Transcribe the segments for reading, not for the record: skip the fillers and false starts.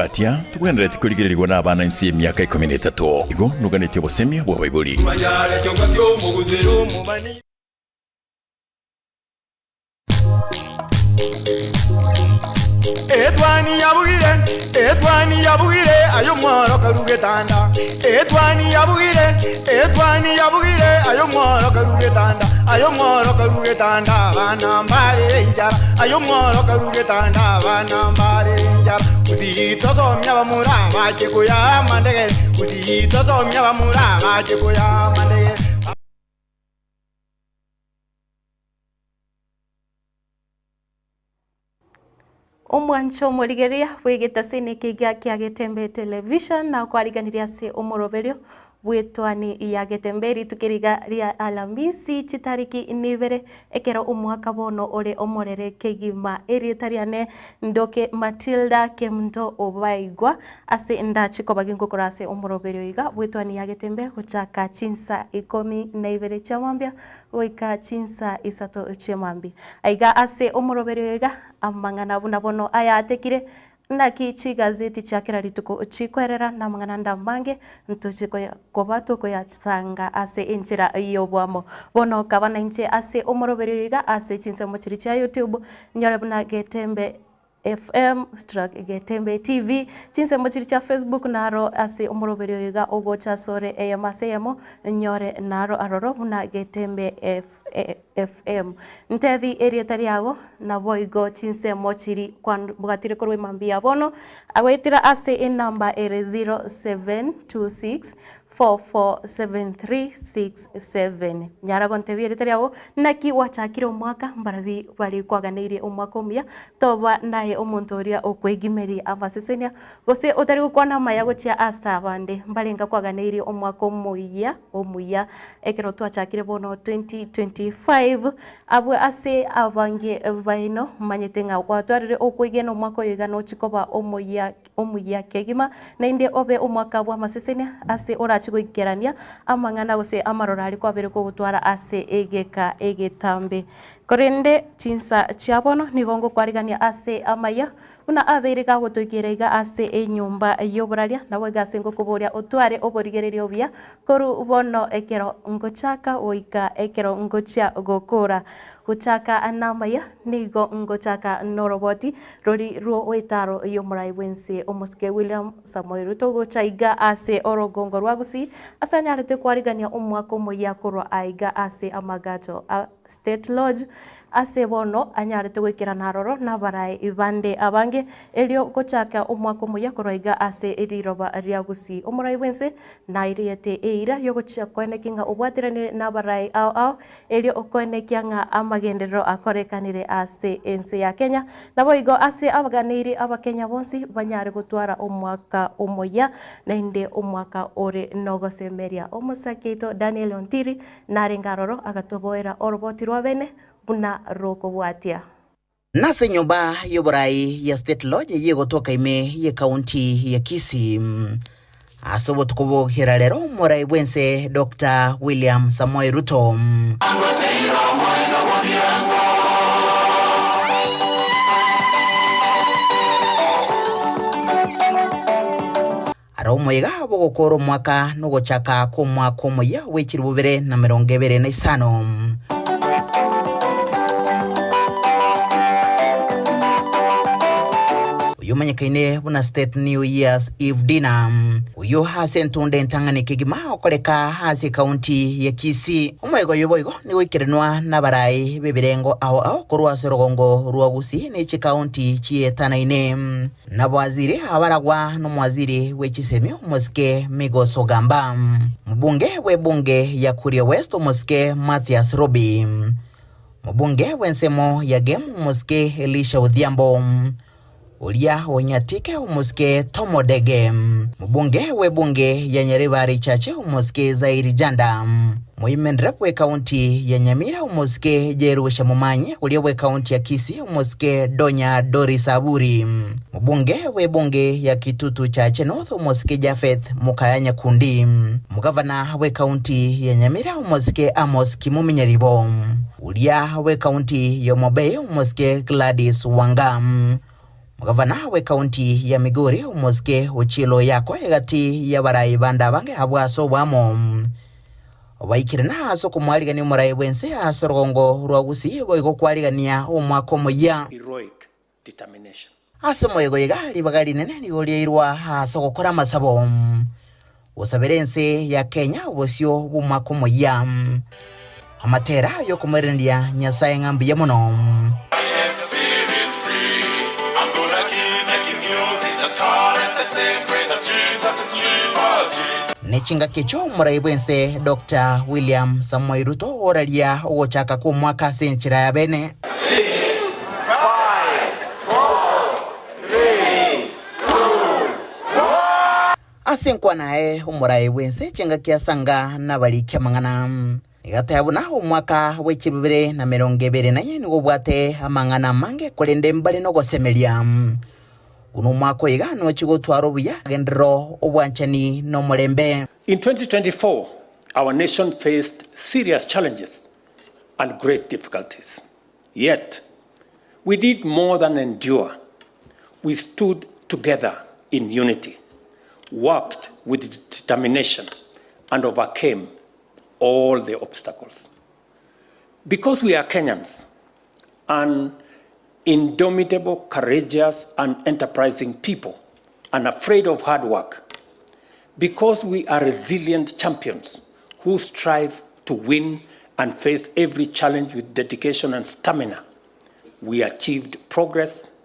Atia tugwenerete kurigererigwa n'abana insi y'emyaka 13 igo nuganete obosemia bwa Baibuli. Etwani yabugire, etwani yabugire, ayo mworo karugetanda. Etwani yabugire, etwani yabugire, ayo mworo karugetanda. Ayo mworo karugetanda, bana mbale injara. Ayo mworo karugetanda, bana mbale injara. Uzitosomya bamura bache kuya mandege. Uzitosomya bamura bache kuya mandege. Omwancho morigeria bwegeta sene kigia kia Getembe Television na kwariganiria se omoroberio bwetwani ya Getembe ritukeriga ria Alamisi chitariki nibere ekero omwaka bono ore omorere kegima erietariane ndoke Matilda Kemndo obaigwa ase ndachi kobagingo korase omoroberio iga bwetwani ya Getembe gochaka chinsa 12 chamambia goika chinsa 3 chamambi aiga ase omoroberio iga amang'ana buna bono aya atekire naki chigazeti chakira rituko chikwerera na mang'ana ndamange ntochiko koba tokoyasanga ase enchera yobwamo bono kabana inche ase omoroberio iga ase chinsemo chiri chia YouTube nyore buna Getembe FM stroke Getembe TV chinsemo chiri cha Facebook naro ase omoroberio iga ogocha sore eyemo nyore naro aroro buna Getembe FM ntevi erieta riago nabo igo chinsemo chiri bwatire korwa mambia bono agwetira ase enamba ere 0726 447367 nyara gontevi erieta riago naki wachakire omwaka mbarabi bari kwaganeirie omwaka omuya toba naye omonto oria okwegimeri amasesenia gose otari gokwana amaya gochia ase abande mbarenga kwaganeirie omwaka omuya omuya ekero twachakire bono 2025 abwe ase abange baino manyete ng'a gwatwarire okwegena omwaka oyo iga nochikoba omuya omuya kegima nainde obe omwaka bwa amasesenia ase orachi goikerania amang'ana gose amarora ari kwabere kogotwara ase egeka egetambe korende chinsa chiabono nigo ngokwarigania ase amaya buna abeire gagotoikera iga ase enyomba yoboraria nabo iga ase ngokoboria otware oborigererio buya koru bono ekero ngochaka goika ekero ngochia gokora gochaka anamaya nigo ngochaka noroboti rori ruo oetaro yomorai bwense omosike William Samoei Ruto gocha iga ase orogongo rwa Gusii ase anyarete kwarigania omwaka omoyia korwa aiga ase amagacho a State Lodge ase bono anyarete goikerana aroro nabarai bande abange erio gochaka omwaka omoyia korwa iga ase eriroba ria Gusii omorai bwense nairiete eira yogochia koenekia ng'a obwatiranire nabarai ao ao erio okoenekia ng'a amagenderero akorekanire ase ense ya Kenya nabo igo ase abaganiri abakenya bonsi banyare gotwara omwaka omoyia nainde omwaka ore nogosemeria omosakeito Daniel Ontiri narenga aroro agatoboera oroboti rwa bene buna rokobwatia. Nase nyumba yoborai ya State Lodge yegotoka ime ye county ya Kisii ase obotuko bogokera rero omorai bwense Dr. William Samoei Ruto ara omoiga bogokora omwaka nogochaka kwa omwaka omoyia bwa 2025. Uyu manyekaine buna State New Year's Eve Dinner uyu ase entunde entang'ani kegima okoreka ase county ya Kisii omoigo oyo boigo nigoikeranwa n'abarai b'ebirengo ao ao korwa ase orogongo rwa Gusii na chikaunti chietanaine nabo waziri abaragwa n'omwaziri w'echisemi omosike Migos Ogamba mubunge w'ebunge ya Kuria West omosike Mathias Robi mubunge w'ensemo ya Gem omosike Elisha Odhiambo ulia onyatike omosike Tomodege mubunge w'ebunge ya Nyaribari Chache omosike Zairi Janda muimen rep we county ya Nyamira omosike Jerusha Mumanyi ulia we county ya Kisii omosike Donya Doris Aburi mubunge w'ebunge ya Kitutu Chache North omosike Jafeth Mukaya Nyakundi mugavana we county ya Nyamira omosike Amos Kimuminyaribo ulia we county ya Mobei omosike Gladys Wanga Mugavana we kaunti ya Migori omosike Ochilo yako egati ya barayi banda abange abwaso obwamo obaikire na ase okomwarigania omorai bwense ase orugongo rwa Gusii boigo kwarigania omwaka omoyia. Heroic determination. Ase omoyego iga ribaga rinene nigo riairwa ase ogokora amasabo gosabera ense ya Kenya obosio bwa omwaka omoyia. Amatera yokomoereria Nyasaye ng'a mbuya mono. Spirit free. I'm gonna keep making music that carries the secret of Jesus' liberty. Nechinga kecho omorai bwense Dr. William Samoei Ruto oraria ogochaka kwa omwaka ase enchera ya bene. 6, 5, 4, 3, 2, 1. Ase nkwanae omorai bwense chinga kiasanga nabarikia mang'ana. Igatebuna omwaka w'ekibibiri na mirongo ibere naye nigo obwate amang'ana amange korende mbare nogosemeria. Uno omwaka oiga nochigotwara obuya agenderero obwanchani nomorembe. In 2024, our nation faced serious challenges and great difficulties. Yet, we did more than endure. We stood together in unity, worked with determination, and overcame all the obstacles. Because we are Kenyans, an indomitable, courageous, and enterprising people, unafraid of hard work, because we are resilient champions who strive to win and face every challenge with dedication and stamina, we achieved progress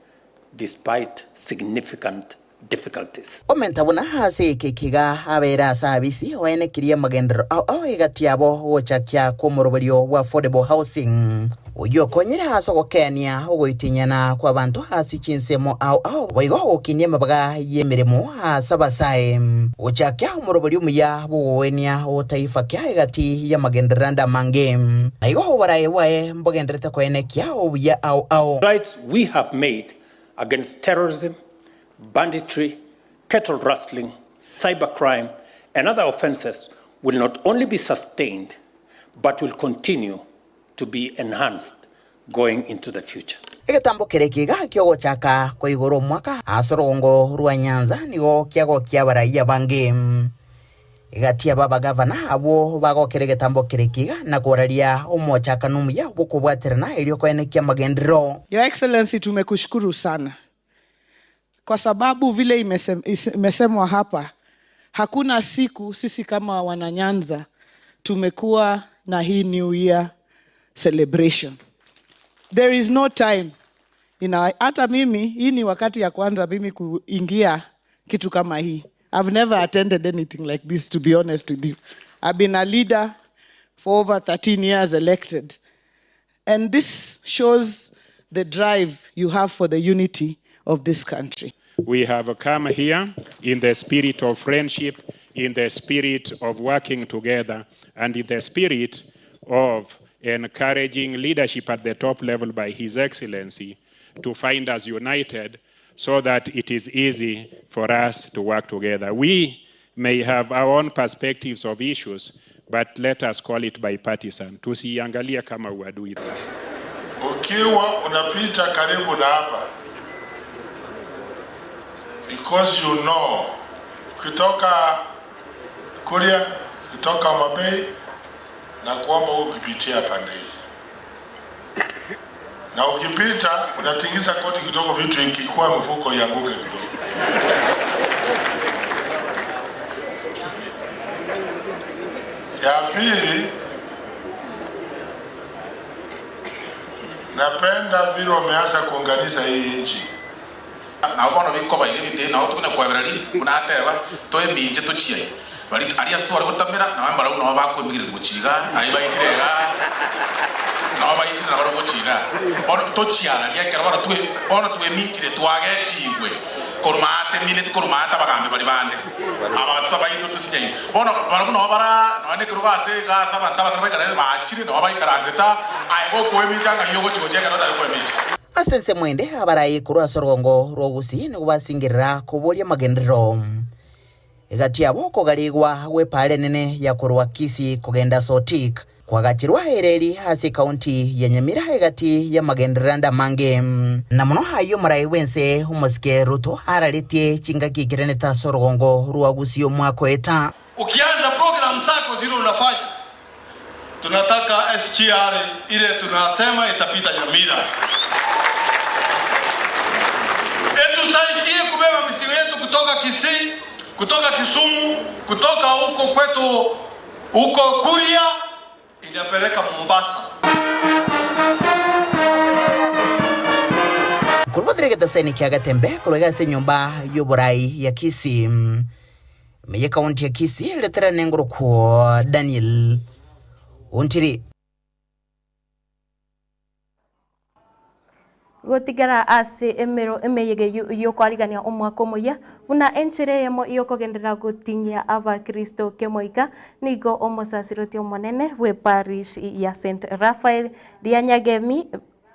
despite significant difficulties. Omenta buna ase ekekiga abera ase abisi oenekirie amagendero ao ao egati yabo gochakia kwa omoroberio bwa affordable housing. Oyo okonyire ase ogokeania ogoitinyana kwa abanto ase chinsemo ao ao boigo ogokinia amabaga y'emiremo ase abasae. Gochakia omoroberio omuya bwogoenia otaifa kia egati y'amagenderero ande amange. Na igo oborae bwaye mbogenderete koenekia obuya ao ao. Strides we have made against terrorism, banditry, cattle rustling, cybercrime, and other offenses will not only be sustained, but will continue to be enhanced going into the future. Egetambo kere kiga kiogochaka koigoro omwaka ase orugongo rwa Nyanza nigo kiagokia abaraiya bange. Egati aba abagavana abwo bagokera egetambo kere kiga na koraria omochaka nomuya bokobwaterana erio koenekia amagenderero. Your Excellency, tumekushukuru sana kwa sababu vile imesemwa hapa, hakuna siku sisi kama wananyanza tumekuwa na hii New Year celebration. There is no time. Hata mimi, hii ni wakati ya kwanza mimi kuingia kitu kama hii. I've never attended anything like this, to be honest with you. I've been a leader for over 13 years elected. And this shows the drive you have for the unity of this country. We have come here in the spirit of friendship, in the spirit of working together, and in the spirit of encouraging leadership at the top level by His Excellency to find us united so that it is easy for us to work together. We may have our own perspectives of issues, but let us call it bipartisan. Tusiangalie kama uadui. Ukiwa unapita karibu na hapa, because you know, ukitoka Kuria, ukitoka Homa Bay, na kuomba ukipitia pande hii. Na ukipita unatingiza koti kidogo, vitu ikikuwa mfuko ianguke kidogo. Ya pili, napenda vile wameanza kuunganisha hii nchi. Na bono bikoba ibe bite na otukune kwaberari unateba toe minje tochiai bari aria stu ari gutamira na mbara uno bakwimigire guchiga ai baichirega na baichire na baro guchiga bono tochiara riekera bono twe bono twe minjire twage chigwe korumate mine korumata bagambe bari bande abantu abaito tusinyai bono baro no bara no ne kiruga ase ga saba tabana baikara bachire no baikara ta ai go kweminjanga yogo chigocheka no tari kweminja. Asense mwende abarayi kurwa sorongo rwa Gusii nigo basingirira kuboria magenderero. Egati yabo kogarigwa gwepare nene ya kurwa Kisii kugenda Sotik. Kwagachirwa ereri ase kaunti ya Nyamira egati ya magenderanda mange na muno hayo murai wense Omosike Ruto araritie chingaki kirene ta sorogongo rwa Gusii mwako eta. Ukianza program zako zile unafanya, tunataka SGR ile tunasema itapita Nyamira, etusaidie kubeba mizigo yetu kutoka Kisii, kutoka Kisumu, kutoka huko kwetu huko Kuria, inapeleka Mombasa. Kurwathire gĩtaceni kĩa Gatembe kũrwega ase nyũmba y'oborai ya Kisii meye kaunti ya Kisii letera nengorokwo Daniel Ontiri. Gotigara ase emero emeyege yokwarigania omwaka omoya buna enchere emo yokogenderera gotinyia abakristo kemoika nigo omosasiroti omonene bwe parish ya St Raphael Rianyagemi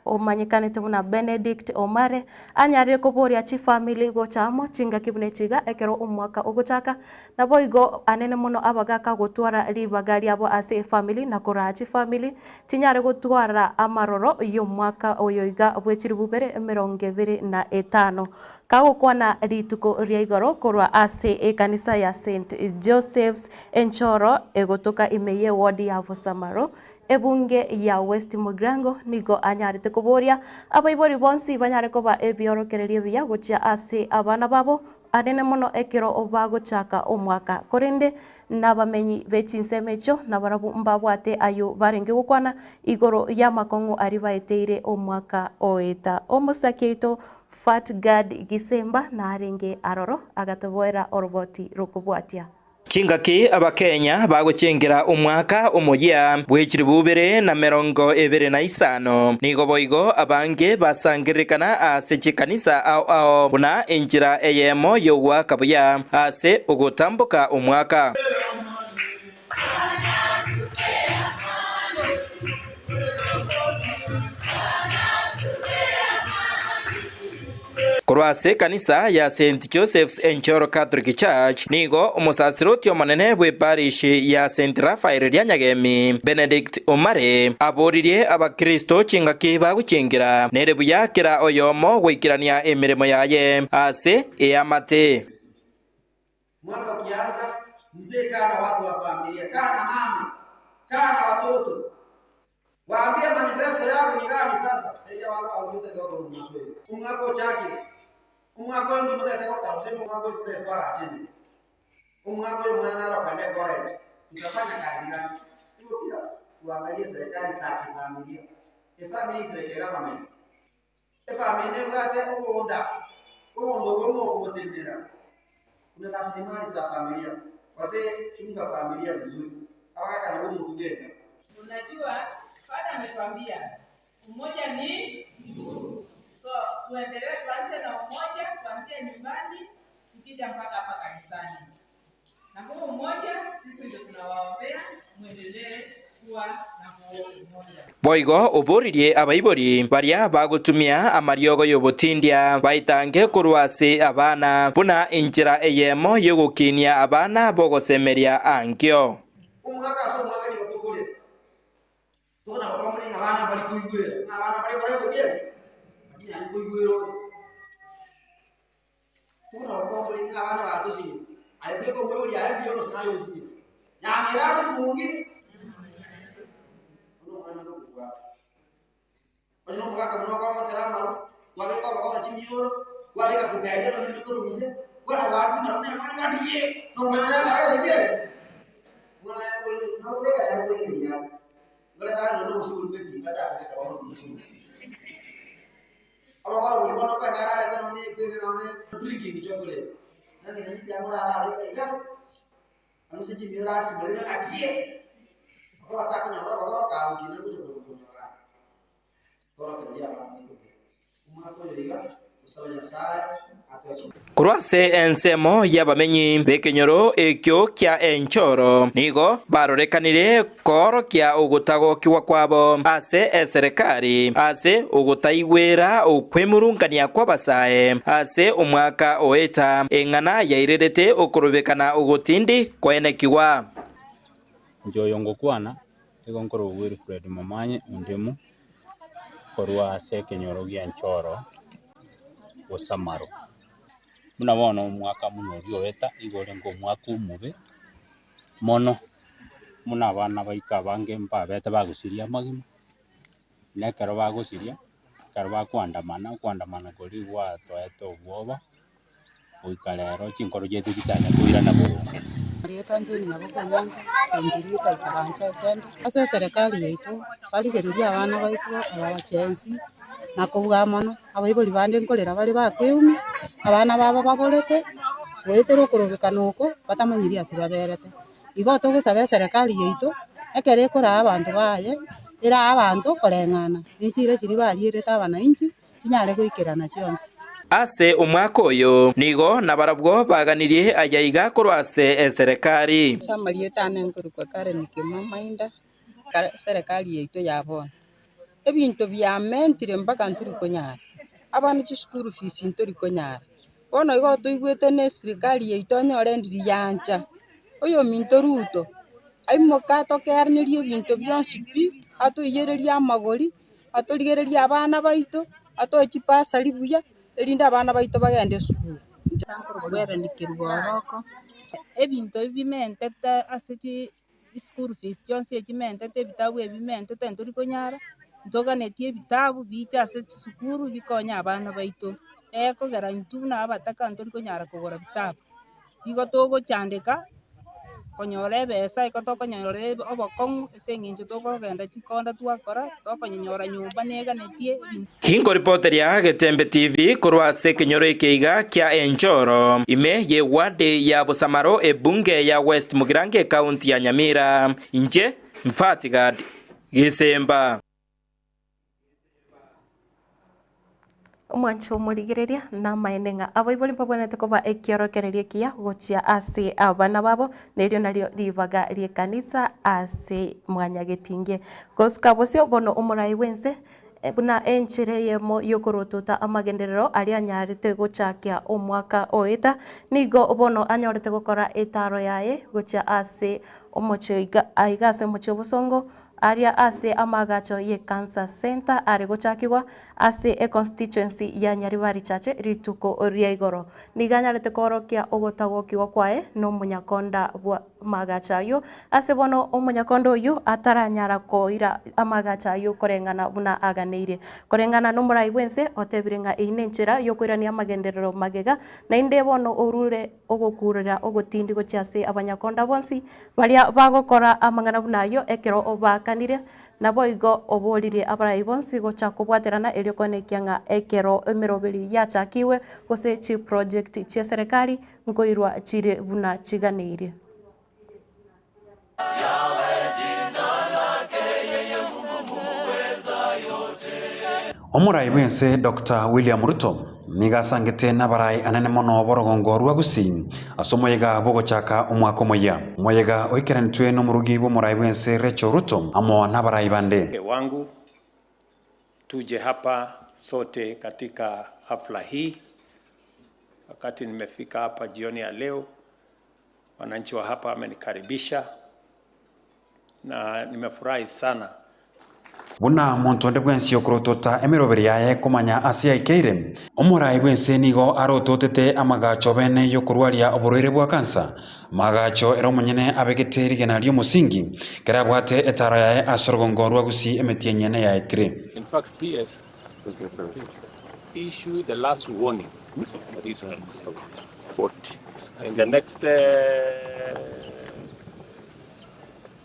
omanyikanete buna Benedict Omare anyarire koboria chifamily gochamo chingaki bune chiga ekero omwaka ogochaka nabo igo anene mono abagaka gotwara ribaga riabo ase family na koraa chifamily chinyare gotwara amaroro y'omwaka oyo iga bwechiri bubere 25 kagokwana rituko ria igoro korwa ase ekanisa ya St Joseph's Enchoro egotoka imeye ward ya Bosamaro ebunge ya West Mugrango nigo anyarete koboria abaibori bonsi banyare koba ebiorokererie biya gochia ase abana babo anene mono ekero obagochaka omwaka korende nabamenyi bechinsemecho nabarabu mbabwate ayo barenge gokwana igoro ya makongo ari baeteire omwaka oeta omosakeito Fatgad Gisemba narenge aroro agatoboera oroboti rokobwatia. Chingaki abakenya bagochengera omwaka omoyia bwechiri bubere na 25 nigo boigo abange basangirekana ase chikanisa ao ao buna enjira eyemo yogwaka buya ase ogotamboka omwaka. Korwase kanisa ya St Joseph's Enchoro Catholic Church nigo omusasiroti omonene bwe parish ya St Raphael Rianyagemi Benedict Omare aboririe abakristo chingaki baguchengera nere buya kera oyomo gwikirania emirimo yaye ase eyamate. Mwaka ukianza mzee kaa na watu wa familia, kaa na mama, kaa na watoto, waambie manifesto yako ni gani sasa. Eja watu wa kidogo umwaka uchaki umwaka uyu ngimutete gukora ucio umwaka uyu tutetwara chini umwaka uyu mwana naro kwende college tutafanya kazi gani? Hiyo pia tuangalie serikali za kifamilia. E family is like a government. E family ne ngate ubunda ubundo bwo kubutirira kuna rasilimali za familia. Wazee chunga familia vizuri abaka na mtu genda. Unajua Father ametuambia umoja ni nguvu. So tuendelee tuanze na umoja kuanzia nyumbani tukija mpaka hapa kanisani. Na huo umoja sisi ndio tunawaombea muendelee kuwa na huo umoja. Boigo oboririe abaibori baria bagutumia amariogo yobutindia baitange kurwase abana buna injira eyemo yogukinia abana bogosemeria ankio. Umwaka so mwaka ni gotukure. Tona kwa muri abana bari kuigwira na abana bari gore kugie lakini ari kuigwiro. Tona kwa muri abana batusi aibe ko muri aibe yo sina yo si ya mira tungi ono mwana no kufa. Ojo no magaka no kwa matera maru wale kwa bakora chimioro wale ka kugaria no mikoro mise wala wati mara ne mara ngadiye no mwana na mara ndiye mwana no kule ka kule ndiya wala ta no no usul kwe dinga ta ka wa no abakora buli bono ka nyara le no ne kwe no ne turiki kichokole na ni ni ya mura ara le ka anu se chimioro ari simole ngadiye kwa ta ka nyoro bakora ka ukine ko ko nyora tora kendia bana mito umwaka yoiga Kurwase ensemo y'abamenyi b'ekenyoro ekyo kya Enchoro nigo barorekanire korokia ogutagokiwa kwabo ase eserikali ase ogutaigwera okwemurungania kw'abasae ase omwaka oeta eng'ana yairerete okorobekana ogotindi kwenekiwa. Njoyo ngokwana Igonkoro Wilfred Momanye Undemu korwa ase ekenyoro gia Nchoro Osamaro. Muna bono omwaka muno orioeta igore ngo omwaka omobe mono muna abana baito abange mbabete bagusiria amagima na ekero bagusiria ekero bakoandamana okoandamana kori gwatoete obwoba goika rero chinkoro chiaito chitanya koirana boronge. Marieta Njeni Nyaboko Nyanza, Sengirieta Ikarancha Esende. Ase serikali yaitu barigereria abana baitu abachensi na kubuga mono abaibori bande nkorera bari bakweumia abana babo baborete gwetera okorobekana oko batamanyirie ase baberete. Igo togosaba eserikali yaitu ekere ekoraa abanto baye era abanto koreng'ana nichire chiri barierete abananchi chinyare goikerana chionsi. Ase omwaka oyo nigo nabarabwo baganirie ayaiga korwa ase eserikali. Samarieta anenkorokwa Karen Kimamainda serikali yaitu yabona ebinto byamentire mpaka nturi konyara abana chisukuru fees nturi konyara bono igo toigwete ne serikali yaitu onyore ndiri yancha oyo minto Ruto aimoka tokearanirie ebinto bionsi pi atoiyereria amagori atorigereria abana baito atoe chipasari buya erinda abana baito bagende esukuru. Nkorobweranikerwa ebinto ebimentete ase school fees chionsi echimentete ebitabu ebimentete ntori konyara ntoganetie ebitabu biche ase chisukuru bikonya abana baito ekogera intwe na abataka ntori konyara kogora bitabu igo togochandeka konyora ebesa iko tokonyora obokong'u ase eng'encho tokogenda chikonda twakora tokonyora nyomba neganetie. Kingo ripoteria Getembe TV korwa ase ekenyoro ekeiga kia Enchoro ime ye ward ya Busamaro ebunge ya West Mugirango county ya Nyamira. Inche Mfatigad Gisemba. Omwancho omorigereria namaenenga abaibori mbabwenerete koba ekiorokereria ekiya gochia ase abana babo nerio nario ribaga riekanisa ase mwanyagetinge gosika bosio bono omorai bwense buna enchere yemo yokorotota amagenderero aria anyarete gochakia omwaka oeta nigo bono anyorete gokora etaro yaye gochia ase omochie aiga ase omochie obosongo aria ase amagacho ye Cancer Center are gochakigwa ase e constituency ya Nyaribari Chache rituko ria igoro niganyarete korokia ogotagokigwa kwae no omonyakonda bwa magacha ayo ase bono omonyakonda oyo ataranyara koira amagacha ayo koreng'ana buna aganeire koreng'ana nomorai bwense otebire ng'a eine enchera yokoirania amagenderero magega nainde bono orure ogokurera ogotindi gochia ase abanyakonda bonsi baria bagokora amang'ana buna ayo ekero obakanire nabo igo oborire abarai bonsi gocha kobwaterana erio konekia ng'a ekero emeroberi yachakiwe gose chi project chia serikali nkoirwa chire buna chiganeire. Omorai bwense Dr. William Ruto nigasangete nabarai anene mono borogongo rwa Gusii ase omoyega bogochaka omwaka omoyia omoyega oikeranitwe n'omurugi bw'omorai bwense Rachel Ruto amo nabarai bande. Wangu tuje hapa sote katika hafla hii. Wakati nimefika hapa jioni ya leo, wananchi wa hapa wamenikaribisha na nimefurahi sana. Buna muntu onde bwensi okorotota emeroberi yaye komanya ase yaikeire omorai bwense nigo arototete amagacho bene yokorwaria oborwaire bwa kansa magacho ero omonyene abegete rigena riomosingi kera abwate etaro yaye ase orugongo rwa Gusii emeti enyene yaetire. In fact, PS issue the last warning for these ones. 40. In the next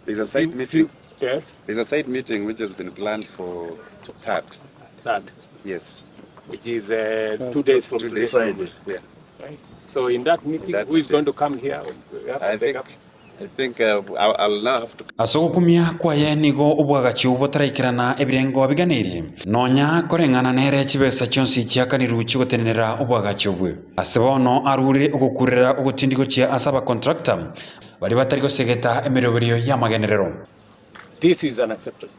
there's a site meeting. Yes. There's a site meeting which has been planned for third. Third. Yes. Which is 2 days from today. Friday. Yeah. Right. So in that meeting, who is going to come here? We have to I think I'll now have to. Asogokumia kwaye nigo obwagachi obotaraikerana ebirengo biganeirie nonya koreng'ana nere chibesa chionsi chiakaniru chigotenenera obwagachi obwe ase bono arurire ogokurera ogotindi gochia ase abacontractor bari batari gosegeta emeroberio y'amagenerero. This is unacceptable.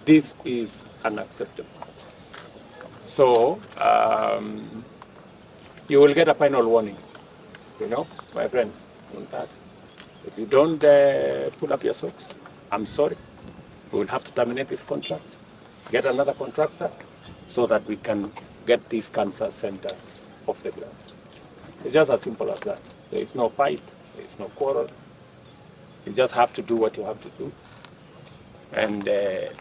This is unacceptable. So you will get a final warning, you know, my friend, on that. If you don't pull up your socks, I'm sorry. We will have to terminate this contract, get another contractor, so that we can get this cancer center off the ground. It's just as simple as that. There is no fight, there is no quarrel. You just have to do what you have to do. And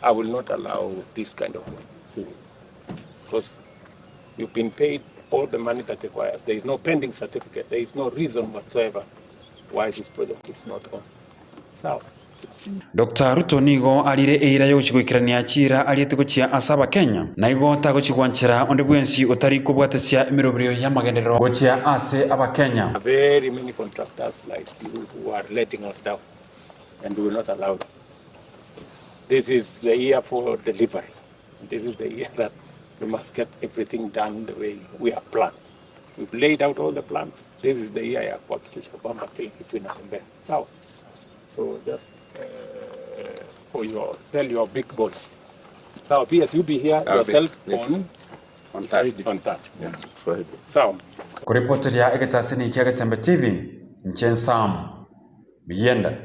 I will not allow this kind of work to, because you've been paid all the money that requires. There is no pending certificate. There is no reason whatsoever why this project is not on. So. Dr. Ruto nigo arire eira yogochigwikirania chira ariete gochia ase Abakenya na igo tagochigwanchera onde bwensi otari kobwatesia emiroberio ya magenderero gochia ase Abakenya. Very many contractors like you who are letting us down, and we will not allow them. This is the year for delivery. This is the year that we must get everything done the way we have planned. We've laid out all the plans. This is the year ya kuhakikisha kwamba kila kitu inatembea. Sawa. So just for your, tell your big boss. So PS, you be here I'll yourself be, yes. on Thursday. On that. Yeah. Sawa. Kuripoteria egetasini kia Getembe TV, Nchen Sam Biyenda.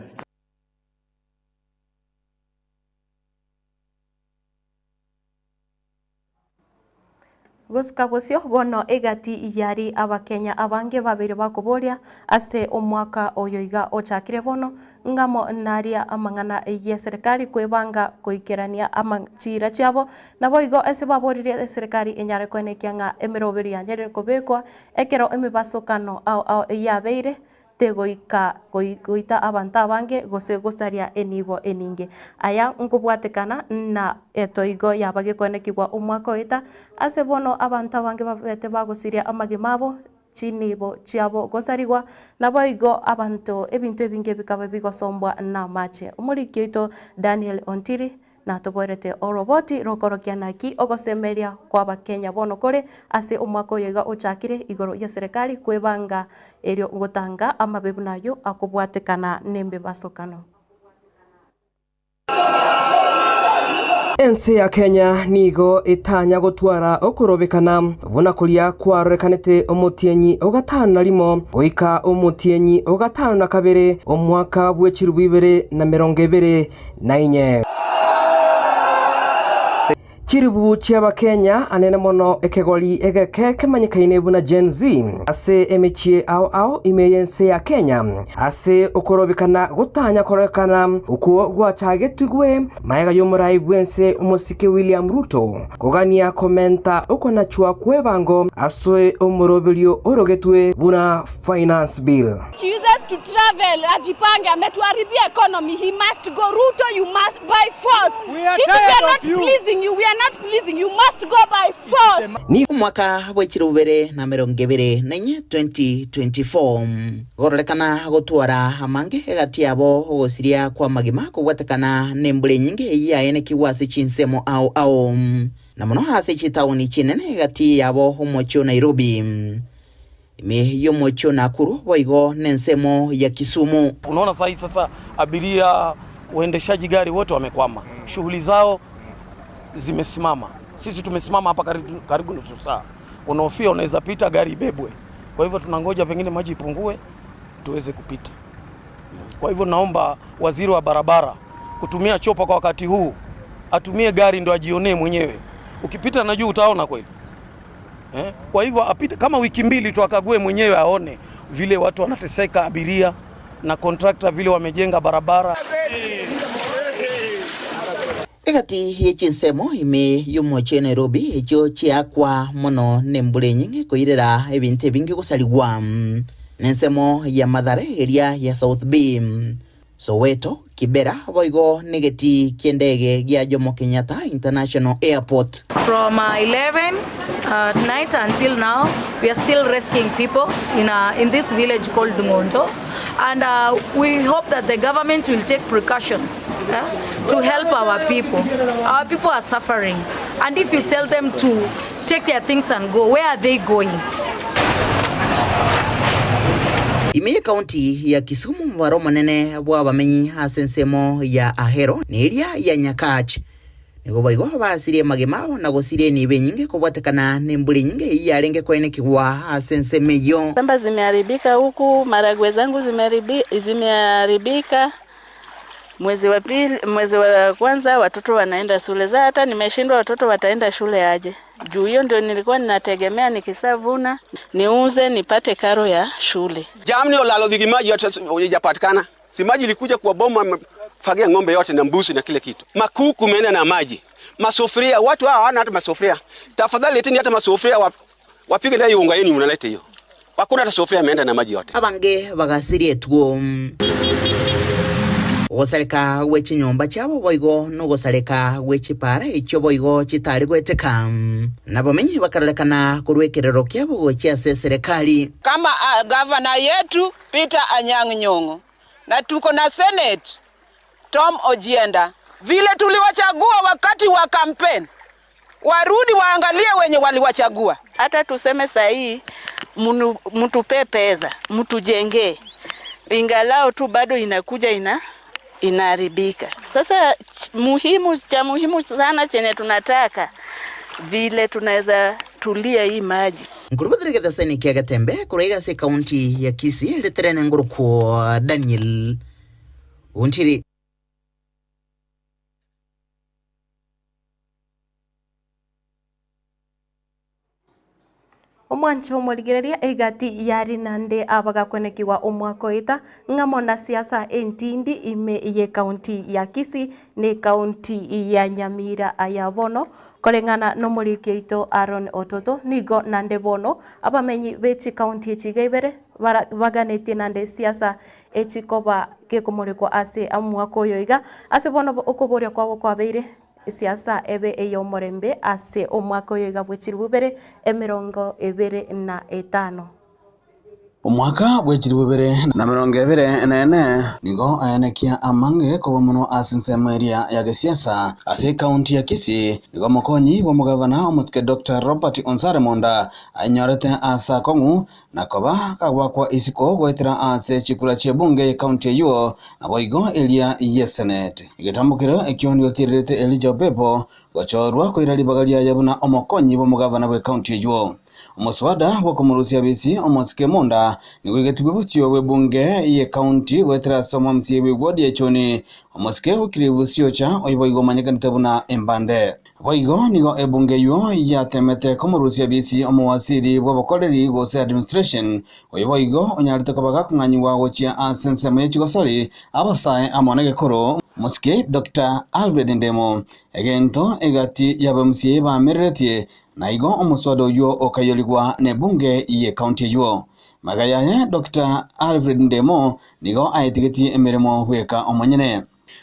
Gosika bosio bono egati iyari Abakenya abange babere bakoboria ase omwaka oyo iga ochakire bono ngamo naria amang'ana ye serikali kwebanga koikerania amachira chiabo nabo igo ase baboririe serikali enyare kwenekia ng'a emeroberi yanyerere kobekwa ekero emibasokano ao yabeire tegoika goita abantu abange gose gosaria enibo eninge aya nkobwatekana na etoigo yabagekwenekigwa omwaka oeta ase bono abantu abange babete bagosiria amagima chinibo chiabo gosarigwa nabo igo abantu ebintu ebinge bikaba bigosombwa na mache omurikio Daniel Ontiri na toborete oroboti rokorokia naki ogosemeria kwa Abakenya bono kore ase omwaka oyo iga ochakire igoro ya serikali kwebanga erio gotanga amabebu nayo akobwatekana nembe basokano. Ense ya Kenya nigo itanya gotwara okorobekana buna kuria kwarorekanete omutienyi ogatano na rimo goika omutienyi ogatano na kabere omwaka bw'echirubu ibere na mirongo ibere na inye. Chiribu chi'Abakenya anene mono ekegori egeke kemanyekaine buna Gen Z ase emechie ao ao ime yense ya Kenya ase okorobekana gotanya korekana okuo gwachagetigwe maega y'omorai bwense omosike William Ruto kogania komenta okonachwa kwebango ase omoroberio orogetwe buna finance bill. She uses to travel ajipange ametuharibia economy. He must go. Ruto, you must by force. This we are not pleasing you. We are not pleasing you. Must go by force. Ni mwaka w'ekirubere na mirongo ibere na inye 2024 gororekana gotwara amange egati yabo ogosiria kwa magima kobwatekana n'embura enyinge yaenekiwa ase chinsemo ao ao na mono ase chitauni chinene egati yabo omochio Nairobi ime y'omochio Nakuru boigo n'ensemo ya Kisumu. Unaona sahi sasa abiria waendeshaji gari wote wamekwama, shughuli zao zimesimama. Sisi tumesimama hapa karibu nusu saa. Unahofia unaweza pita gari ibebwe. Kwa hivyo tunangoja pengine maji ipungue tuweze kupita. Kwa hivyo naomba waziri wa barabara kutumia chopa kwa wakati huu, atumie gari ndo ajionee mwenyewe. Ukipita na juu utaona kweli. Kwa hivyo apite kama wiki mbili tu akague mwenyewe aone vile watu wanateseka, abiria na contractor vile wamejenga barabara. Egati yechinsemo ime y'omochie Nairobi ekyo chiakwa mono n'embura enyinge koirera ebintu ebingi gosaligwa n'ensemo ya Mathare eria ya South B Soweto Kibera boigo negeti kiendege gia Jomo Kenyatta International Airport. From 11 at night until now we are still rescuing people in this village called Ngondo, and we hope that the government will take precautions to help our people. Our people are suffering, and if you tell them to take their things and go, where are they going? Ime kaunti ya Kisumu mwaro manene bwa bamenyi ase ensemo ya Ahero ni area ya Nyakach Nigo boigo basirie magema na gosirie nibe nyingi kobwatekana nemburi nyingi yarenge kwenekigwa ase ensemeyo. Samba zimeharibika huku, maragwe zangu zimeharibika. Mwezi wa pili, mwezi wa kwanza watoto wanaenda shule. Za hata nimeshindwa watoto wataenda shule aje. Juu hiyo ndio nilikuwa ninategemea nikisavuna niuze nipate karo ya shule. Jamni olalo dhigi maji yote hayajapatikana. Si maji ilikuja kwa boma fagia ng'ombe yote na mbuzi na kile kitu. Makuku meenda na maji. Masufuria watu hawa hawana hata masufuria. Tafadhali leteni hata masufuria wapige ndai unga yenu mnaleta hiyo. Hakuna hata sufuria imeenda na maji yote. Abange bagasirie tuo. Ogosareka gwechinyomba chiabo boigo nogosareka gwechipara echio boigo chitari gweteka nabo menyi bakarorekana korwekerero kiabo gochia ase serikali. Kama gavana yetu Peter Anyang' Nyong'o na tuko na Senate Tom Ojienda, vile tuliwachagua wakati wa campaign, warudi waangalie wenye waliwachagua. Hata tuseme sahi mtupe pesa, mtujenge, ingalao tu bado inakuja inaharibika. Sasa muhimu cha muhimu sana chenye tunataka vile tunaweza tulia hii maji. Nkurubuthirigitha seni kia Gatembe kuraiga se kaunti ya Kisii riterene nguruku Daniel Untiri. Omwancho omorigereria egati yari nande abagakwenekiwa omwaka oita ng'amo na siasa entindi ime ye kaunti ya Kisii ne kaunti ya Nyamira aya bono koreng'ana nomoriki oito Aaron Ototo nigo nande bono abamenyi bechi kaunti echiga ibere baganetie nande siasa echikoba gekomorikwa ase omwaka oyo iga ase bono okoboria kwabo kwabeire siasa ebe eyo morembe ase omwaka oyo iga bwechirubere 25. Omwaka bwechirubere na 24 nigo ayenekia amange koba muno ase ensemo eria ya gesiasa ase kaunti ya Kisii nigo mokonyi wa mugavana omotike Dr. Robert Onsare Monda ainyorete asa kong'u na koba kagwakwa isiko gwetera ase chikura chebunge ya kaunti eyo na boigo eria ye Senate egetambukiro ekio nigo kirerete Elijah Opepo gochorwa koira ribaga riaye buna omokonyi wa mugavana bwe kaunti eyo. Omuswada bwokomurusia bisi omosike Monda nigo igetugwe busio bwe bunge ye kaunti gwetera somo msie bwe wodi echoni omosike ukirivu cha oiboigo manyekanite buna embande boigo nigo ebunge yo yatemete komurusia bisi omowasiri bw'obokoreri gose administration oiboigo onyarite kobaga kung'anyiwa gochia ase ensemo y'echigosori abasae amone gekoro Mosike Dr. Alfred Ndemo egento egati yabamusie bamereretie naigo omuswada oyo okayoligwa nebunge ye kaunti eyo magayaye Dr. Alfred Ndemo nigo aetigetie emirimo hweka omonyene.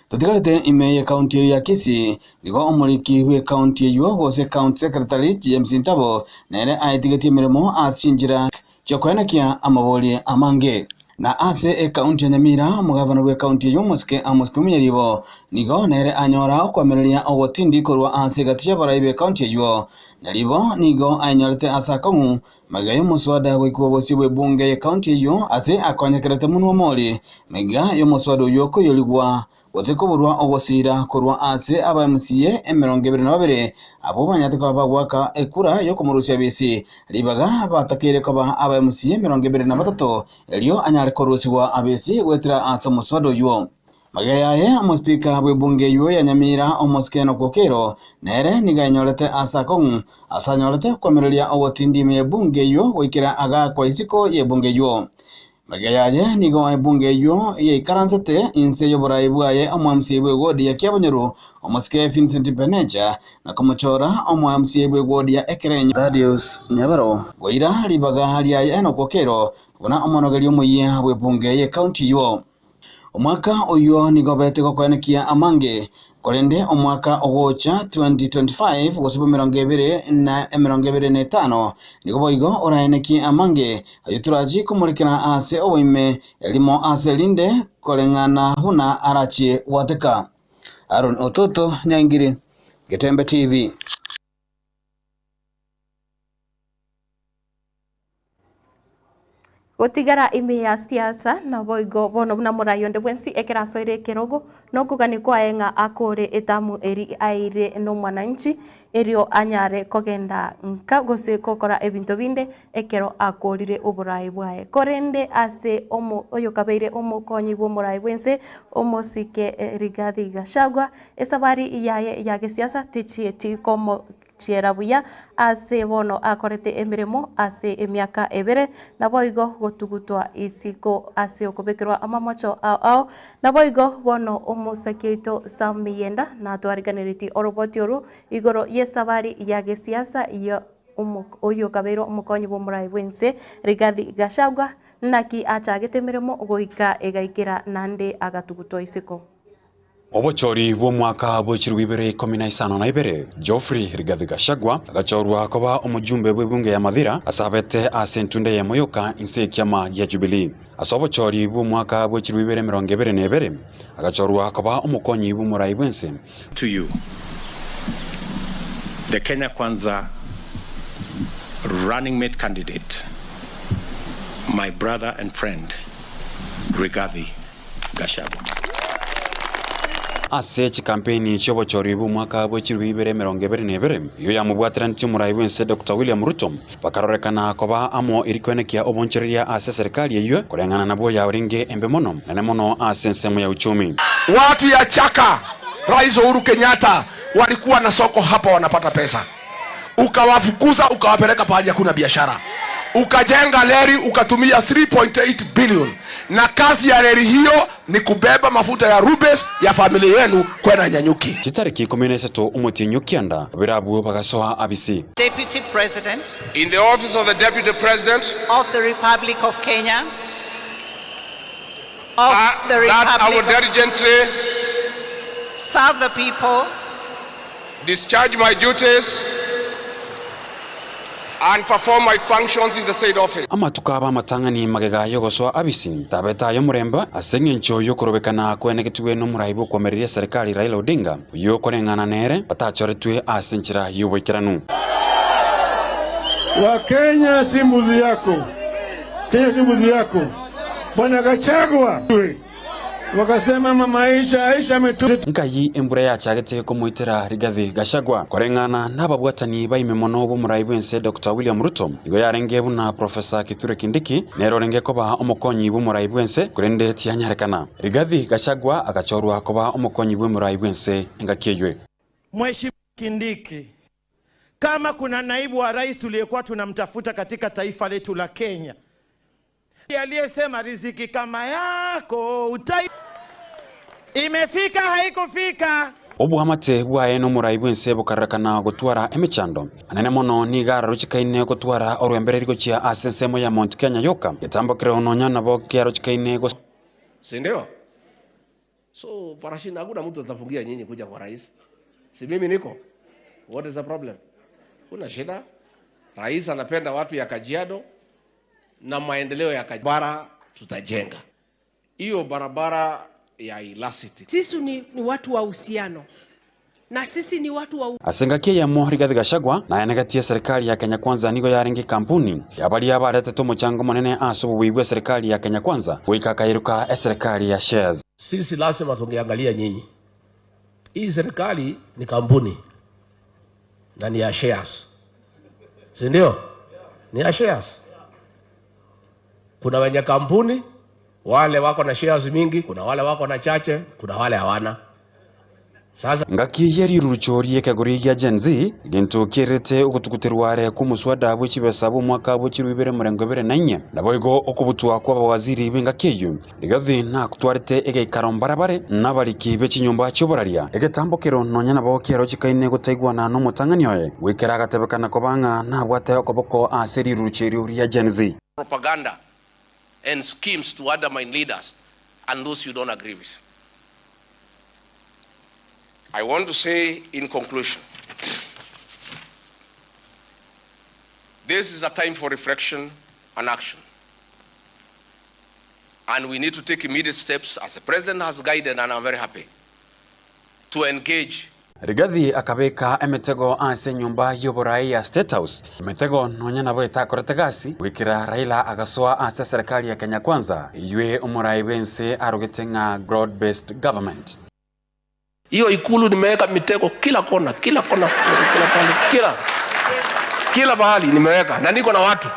Tutigarite ime ye kaunti ya Kisii nigo omoriki we kaunti eyo gose county secretary James Ntabo nere aetigetie emirimo asinjira chokwenekia amaboli amange. Na ase e kaunti ya Nyamira mugavana we kaunti eyo Mosike Amos Kumunyeribo nigo nere anyora okwamereria ogotindi korwa ase gati y'abarai be kaunti eyo naribo nigo anyorete asa kong'u magayo muswada goikuwa bosio bwe bunge ye kaunti eyo ase akonyekerete munwa mori mega yo muswada oyo koyoligwa gose koborwa ogosira korwa ase aba MCA 22 abo banyate ko bagwaka ekura yo komurusia bisi ribaga batakire ko ba aba MCA 23 elio anyare korusiwa abesi gwetera ase omuswada oyo. Magayaye omospika bwe bunge yo ya Nyamira omosike no kokero nere niganyorete asa kong'u asanyorete kwamereria ogotindi me bunge yo goikera aga kwa isiko ye bunge yo. Magayaye nigo ebunge yo yeikaransete inse yoborai bwaye omwamsi bwe wodi ya Kiabonyoru omosike Vincent Penecha na komochora omwamsi bwe wodi ya Ekerenyo Thaddeus Nyabaro goira ribaga riaye eno kokero bona omonogeri omuye bwe bunge ye county yo. Omwaka oyo nigo bete gokwenekia amange korende omwaka ogocha 2025 gosibo 2025 nigo boigo oraenekia amange ayo turaji kumurikira ase oboime elimo ase linde koreng'ana huna arachi wateka. Aaron Ototo Nyangiri, Getembe TV. Gotigara ime ya siasa na boigo bono buna morayo nde bwensi ekerasoire kerogo nokugani kwaenga akore etamu eri aire no mwananchi erio anyare kogenda nka gose kokora ebinto binde ekero akorire oborai bwaye korende ase omo oyo kabeire omokonyi bwo morai bwense omosike Rigathi Gachagua esabari yaye ya gesiasa tichieti komo chiera buya ase bono akorete emiremo ase emiaka ebere naboigo gotugutwa isiko ase okobekerwa amamocho ao ao naboigo bono omosakeito Sam Miyenda na twariganereti oroboti oru igoro yesabari ya gesiasa ya oyo kabero omokonyi bwo morai bwense Rigathi Gachagua naki achagete miremo goika egaikera nande agatugutwa isiko. Obochori bwo mwaka bw'echiru bibere 2052 Geoffrey Rigathi Gachagua agachorwa koba omujumbe bw'ebunge ya Mathira asabete ase entunde ya Moyoka inse ekiama gia Jubilee. Ase obochori bwo mwaka bw'echiru bibere 2022 agachorwa koba omokonyi bw'omorai bwense. To you, the Kenya Kwanza running mate candidate, my brother and friend Rigathi Gachagua. Ase chikampeni ch'obochori bw'omwaka bw'echiru bibere 2022 iyo yamubwatiranĩtie omorai bwense Dr. William Ruto bakarorekana koba amo erikwenekia obonchereria ase serikali eywo koreng'ana nabwo yaoringe embe mono nene mono ase ensemo ya uchumi. Watu ya Chaka, Rais Uhuru Kenyatta walikuwa na soko hapa wanapata pesa, ukawafukuza ukawapeleka pahali hakuna biashara, ukajenga leri ukatumia 3.8 billion, na kazi ya leri hiyo ni kubeba mafuta ya Rubes ya familia yenu kwenda Nyanyuki. Chitariki 13 umutinyu kianda birabu bagasoa abisi. Deputy President in the office of the Deputy President of the Republic of Kenya, of the Republic, that I will diligently serve the people, discharge my duties and perform my functions in the said office. Amatuka abamatang'ani magega yogoswa abisi tabeta yo muremba ase eng'encho yokorobekana kwenegetwe n'omorai bw'okwomereria serikali Raila Odinga oyo okoreng'ana nere batachoretwe ase enchera y'oboikeranu. Wakenya si mbuzi yako, Kenya si mbuzi yako. Bwana Gachagua wakasema mama Aisha, Aisha ametu nkayi embura yachagete kumuitera Rigathi Gachagua koreng'ana n'ababwatani baime mono b'omorai bwense Dr. William Ruto igo yarenge buna Professor Kithure Kindiki nero renge koba omokonyi b'omorai bwense kurende tianyarekana. Rigathi Gachagua agachorwa koba omokonyi bw'omorai bwense engakiywe. Mheshimiwa Kindiki, kama kuna naibu wa rais tuliyekuwa tunamtafuta katika taifa letu la Kenya, aliyesema riziki kama yako utai, imefika haikufika. Obuhamate bwaye n'omorai bwense bukarakana gotwara emechando anene mono niga ruchikaine gotwara orwembereri gochia ase ensemo ya Mount Kenya yoka getambokere ononya nabo kiaruchikaine go, si ndio? So parashinda, hakuna mtu atafungia nyinyi kuja kwa rais. Si mimi niko. What is the problem? Kuna shida. Rais anapenda watu ya Kajiado na maendeleo ya Kajiado. Bara tutajenga hiyo barabara ya Ilasiti. Sisi ni watu wa uhusiano na sisi ni watu wa asengakia ya mo Rigathi Gachagua na yanagatia serikali ya Kenya Kwanza nigo yaringi kampuni yabali yabaretete omuchango munene ase obubuyi serikali ya Kenya Kwanza goika kairuka serikali ya shares. Sisi lazima tungeangalia nyinyi. Hii serikali ni kampuni na ni ya shares, si ndio? Ni ya shares. Kuna wenye kampuni wale wako na shares mingi, kuna wale wako na chache, kuna wale hawana. Sasa ngaki yeri ruchori kagori ya Gen Z gintu kirete ugutukutirware kumuswada bw'ikibesa bw'umwaka bw'echiru 2024 naboigo okubutwa kwa bawaziri b'engakiyo Rigathi na kutwarite egeikaro mbarabare n'abariki b'ekinyumba cy'oboraria egetambokero nonya nabo kiero chikaine gotaigwana n'omutang'ani oye gwikera agatebekana kobang'a nabwate okoboko ase rirucheri ya Gen Z. Propaganda and schemes to undermine leaders and those you don't agree with. I want to say in conclusion, this is a time for reflection and action. And we need to take immediate steps, as the President has guided, and I'm very happy, to engage. Rigathi akabeka emitego ase nyumba y'oborai ya State House. Emitego nonya nabo etakorete gasi gwikira Raila agasoa ase serikali ya Kenya Kwanza iywe omorai bwense arogete ng'a broad based government. Hiyo ikulu nimeweka mitego kila kona, kila kona, kila pale, kila pahali nimeweka, na niko na watu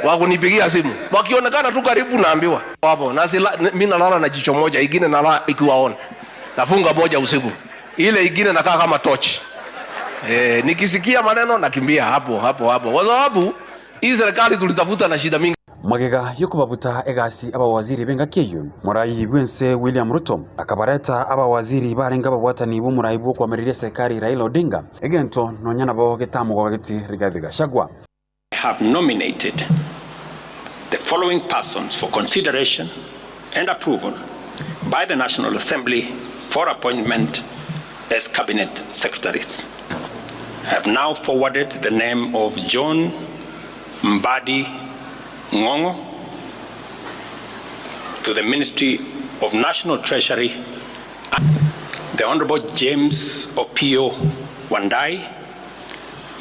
wa kunipigia simu. Wakionekana tu karibu naambiwa hapo. Na mimi nalala na jicho moja, ingine nalala ikiwaona. Nafunga moja usiku. Ile ingine nakaa kama torch. Nikisikia maneno nakimbia hapo hapo hapo. Kwa sababu hii serikali tulitafuta na shida mingi. Magega yokubabuta egasi abawaziri bengakeyo Murai bwense William Ruto akabareta abawaziri barenga babwatani b'umurai bwo kwamiriria serikali Raila Odinga egento nonya nabo getamugo geti Rigathi Gachagua. I have nominated the following persons for consideration and approval by the National Assembly for appointment as cabinet secretaries. I have now forwarded the name of John Mbadi Ngongo to the Ministry of National Treasury, the Honorable James Opiyo Wandayi,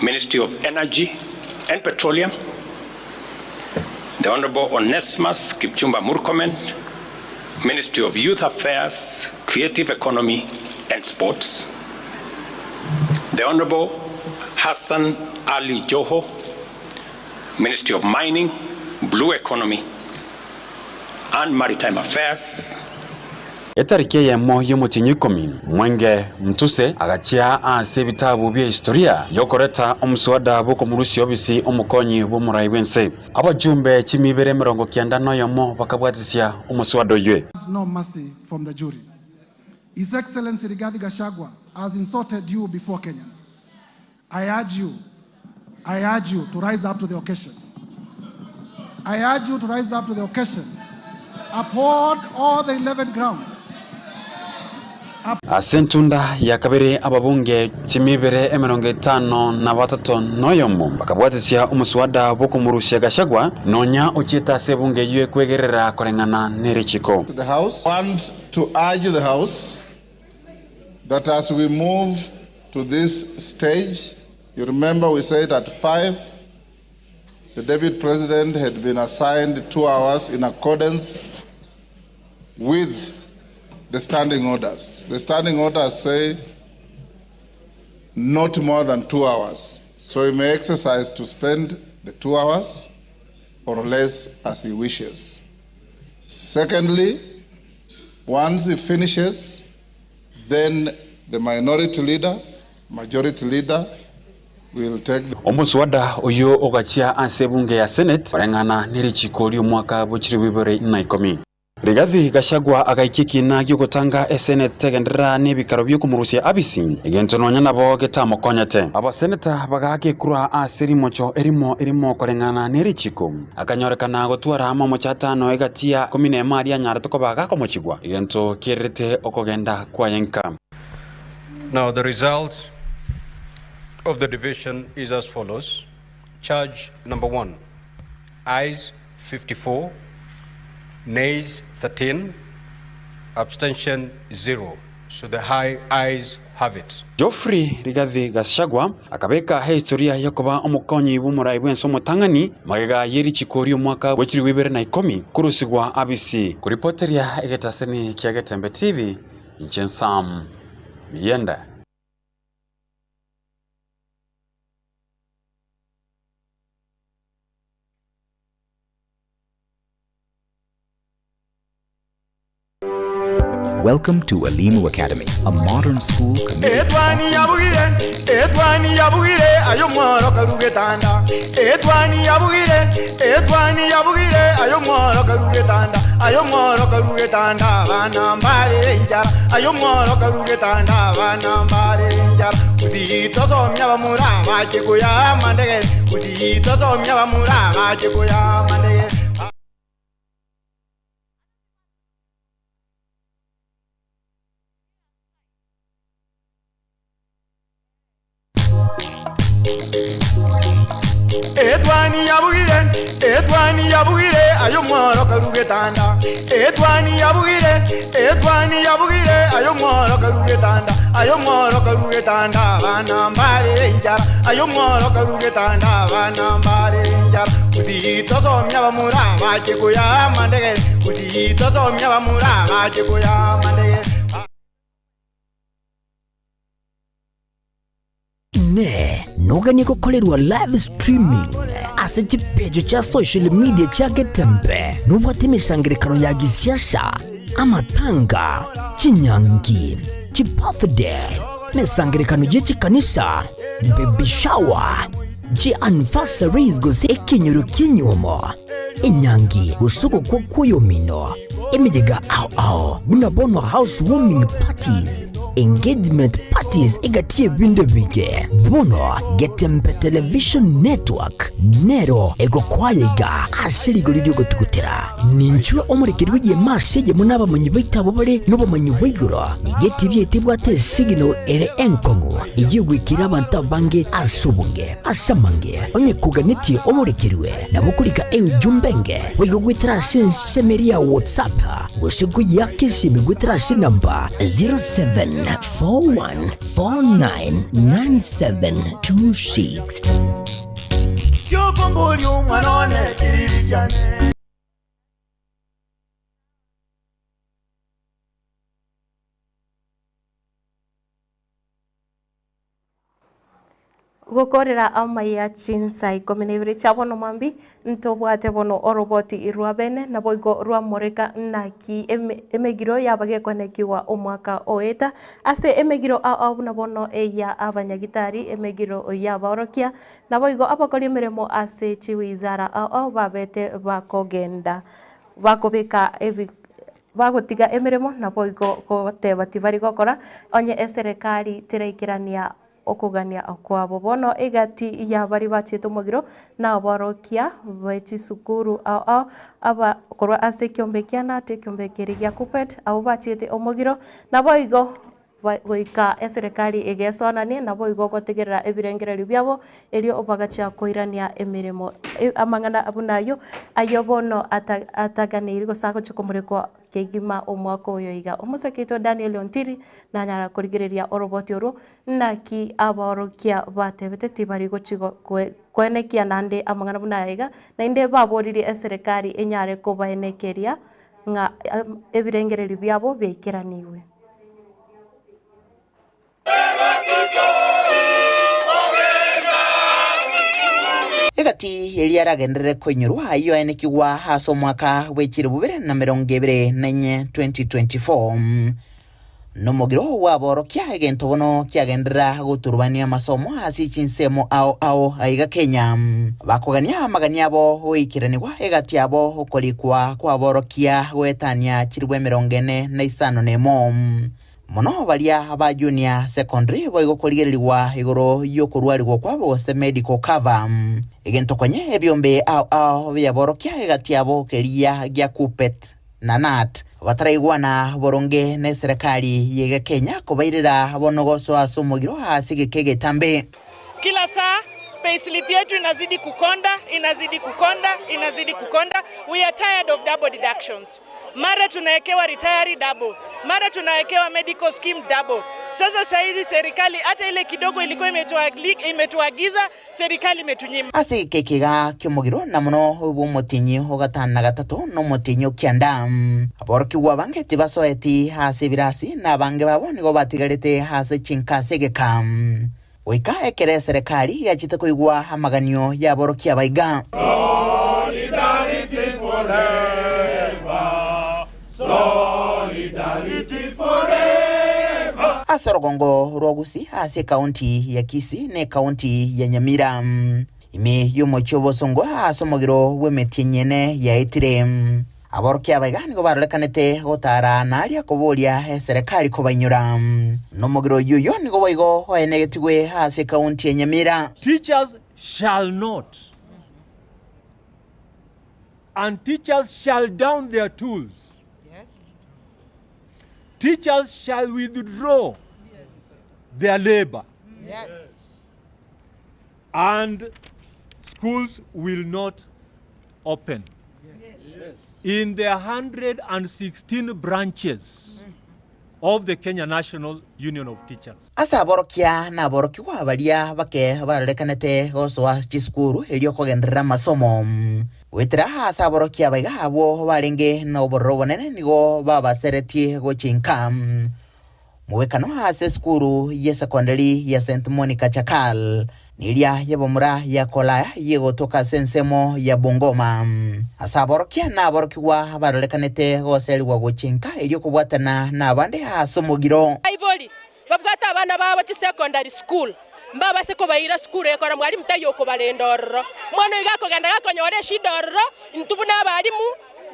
Ministry of Energy and Petroleum, the Honorable Onesmus Kipchumba Murkomen, Ministry of Youth Affairs, Creative Economy and Sports, the Honorable Hassan Ali Joho, Ministry of Mining, Blue Economy and Maritime Affairs. Etariki yemo y'omutinyi 10 Mwenge Mtuse agachia ase ebitabu bya historia yokoreta omuswada bw'okomurusi obisi omukonyi bw'omurai bwense. Abajumbe chimibere 91 bakabwatisia omuswada oywe. No mercy from the jury. His Excellency Rigathi Gachagua has insulted you before Kenyans. I urge you to rise up to the occasion. I urge you to rise up to the occasion. Uphold all the 11 grounds. Asentunda ya kabere ababunge chimibere 53 noyomo bakabwatisia omuswada bw'okomurusia Gachagua nonya ochieta ase bunge yue kwegerera koreng'ana n'erichiko. The House want to urge the House that as we move to this stage, you remember we said at 5, the Deputy President had been assigned 2 hours in accordance with the standing orders. The standing orders say not more than 2 hours. So he may exercise to spend the 2 hours or less as he wishes. Secondly, once he finishes, then the minority leader, majority leader, will take the omuswada uyo ogachia ase bunge ya Senate oreng'ana n'erichiko ry'omwaka bw'echiri 2010. Rigathi Gachagua agaikiki na gyogotanga esenate tegenderera n'ebikaro by'okumurusia abisi egento nonya nabo getamokonyete. Abaseneta bagakekura ase rimocho erimo koreng'ana n'erichiko akanyorekana gotwara amamocho atano egatia 14 aria nyarete koba gakomochigwa egento kierete okogenda kwayenka. Now the result of the division is as follows. Charge number 1, ayes 54, nays 13, abstention 0. So the high ayes have it. Geoffrey Rigathi Gachagua akabeka historia yokoba omukonyi bw'omurai bwense omotang'ani magega y'erichiko ry'omwaka bw'echiri 2010 kurusigwa abisi. Kuripoteria egetaseni kia Getembe TV, Nchen Sam Miyenda. Welcome to Elimu Academy, a modern school committed Etwani yabugire, etwani yabugire, ayo mworo karugetanda. Etwani yabugire, etwani yabugire, ayo mworo karugetanda. Ayo mworo karugetanda, bana mbale injara. Ayo mworo karugetanda, bana mbale injara. Uzito somya bamura bachikuya mandege. Uzito somya bamura bachikuya mandege. Etwani yabugire, Etwani yabugire ayo mworo karugetanda. Etwani yabugire, etwani yabugire ayo mworo karugetanda. Ayo mworo karugetanda bana mbale injara. Ayo mworo karugetanda bana mbale injara. Uzitosomya bamura bachikuya mandegere. Uzitosomya bamura bachikuya mandegere. Ne nogani gukorerwa live streaming ase chipejo cha social media cha Getembe nubwate imisangirekano ya gisiasa amatanga chinyangi chibirthday misangirekano y'echikanisa baby shower ji anniversaries gose ekinyoro kinyumo inyangi rusuko kwa kuyomino emijega ao ao bunabonwa housewarming parties engagement parties igatie vindo bige bono Getembe Television Network nero egokwayega asirigo lidio gotukutera ninchwe omurekeri wiye masije munaba munyibaita bobale nobomanyi bwigoro nigeti byetibwate signal ere enkongo iyigwikira abantu abange asubunge asamange onye kuganiti omurekeriwe nabukulika eujumbenge wigogwitira sensemeria WhatsApp gusiku yakisimi gwitira sinamba 0741499726. Gukorera amaya chinsa 12 chabono mwambi ntobwate bono oroboti irwabene naboigo rwamoreka naki emegiro yabagekonekiwa omwaka oeta ase emegiro ao nabono eya abanyagitari emegiro yabaorokia naboigo abakori emeremo ase chiwizara ao babete bakogenda bakobeka bagotiga emeremo naboigo goteba tibari gokora onye eserekari tereikirania okugania okwabo bono egati ya bari bacheto mogiro na barokia bechisukuru ao aba korwa ase kiombe nate kiombe kirigia kupet au bachete omogiro naboigo goika eserekari egesonanie naboigo gotegerera ebirengereri byabo erio obagacha koirania emiremo amang'ana abunayo ayo bono ataganiri gosako chukomureko kegima omwaka oyo iga omosekito Daniel Ontiri nanyara korigereria oroboti oro naki abaorokia batebete tibari gochigo kwenekia nande amang'ana bunayo iga nainde baborire eserekari enyare kobaenekeria ng'a ebirengereri byabo byekeraniwe. Egati eliaragendere koinyurwa ayo aenekiwa haso mwaka wechiri bubere na 2024 2024 nomogiro waborokia egento bono kiagendera guturubania masomo ase chinsemo ao ao aiga Kenya bakogania amagania abo oikiranigwa egati abo okolikwa kwaborokia gwetania chiribwe 45 mono baria aba junior secondary boigo korigererwa igoro yokurwarigwa kwabo gose medical cover egento konye ebyombe ao ao byaborokia egati abo keria gya kupet na nat bataraigwana boronge ne serikali yege Kenya kobairira bonogoso asomogiro asige kegetambe. Kila saa payslip yetu inazidi kukonda, inazidi kukonda, inazidi kukonda. We are tired of double deductions. Mara tunawekewa retiree double, mara tunawekewa medical scheme double. Sasa saizi serikali hata ile kidogo ilikuwa imetuagiza serikali imetunyima. Asi kekiga kimogiro na muno ubu mutinyi ogatana gatatu no mutinyi kianda. Aborokiwa bange tibasoeti hasi birasi na bange babo nigo batigarete hasi chinkase gekam. Wika ekere serikali yachite kuigwa amaganio yaborokia baiga. Solidarity forever. Solidarity forever. Asorogongo rwagusi ase kaunti ya Kisii ne kaunti ya Nyamira. Ime yumocho bosongo asomogiro wemetinyene yaitire. Aborokia baiga nigo barorekanete gotara naria koboria serikali kobainyura. Nomogiro yuyo nigo boigo oenegetigwe ase kaunti ya Nyamira. Teachers shall not, and teachers shall down their tools. Yes. Teachers shall withdraw, yes, their labor. Yes. And schools will not open. Yes. In the 116 branches of the Kenya National Union of Teachers. Asa aborokia na aborokiwa baria bake barorekanete gosoa chisukuru erio kogenderera masomo. Wetera asa aborokia baiga abo barenge na obororo bonene nigo babaseretie gochinka. Mwekano ase sukuru ya sekondari ya St. Monica Chakal niria yebomura ya kolaya yegotoka sensemo ya Bungoma. Asa aborokia na aborokiwa barorekanete goserigwa gochinka erio kobwatana na abande asomogiro. Aiboli babwata abana babo ti secondary school mbaba seko bayira school ekora mwalimu tayoko balendorro mwana igakogenda gakonyore shidorro ntubuna abalimu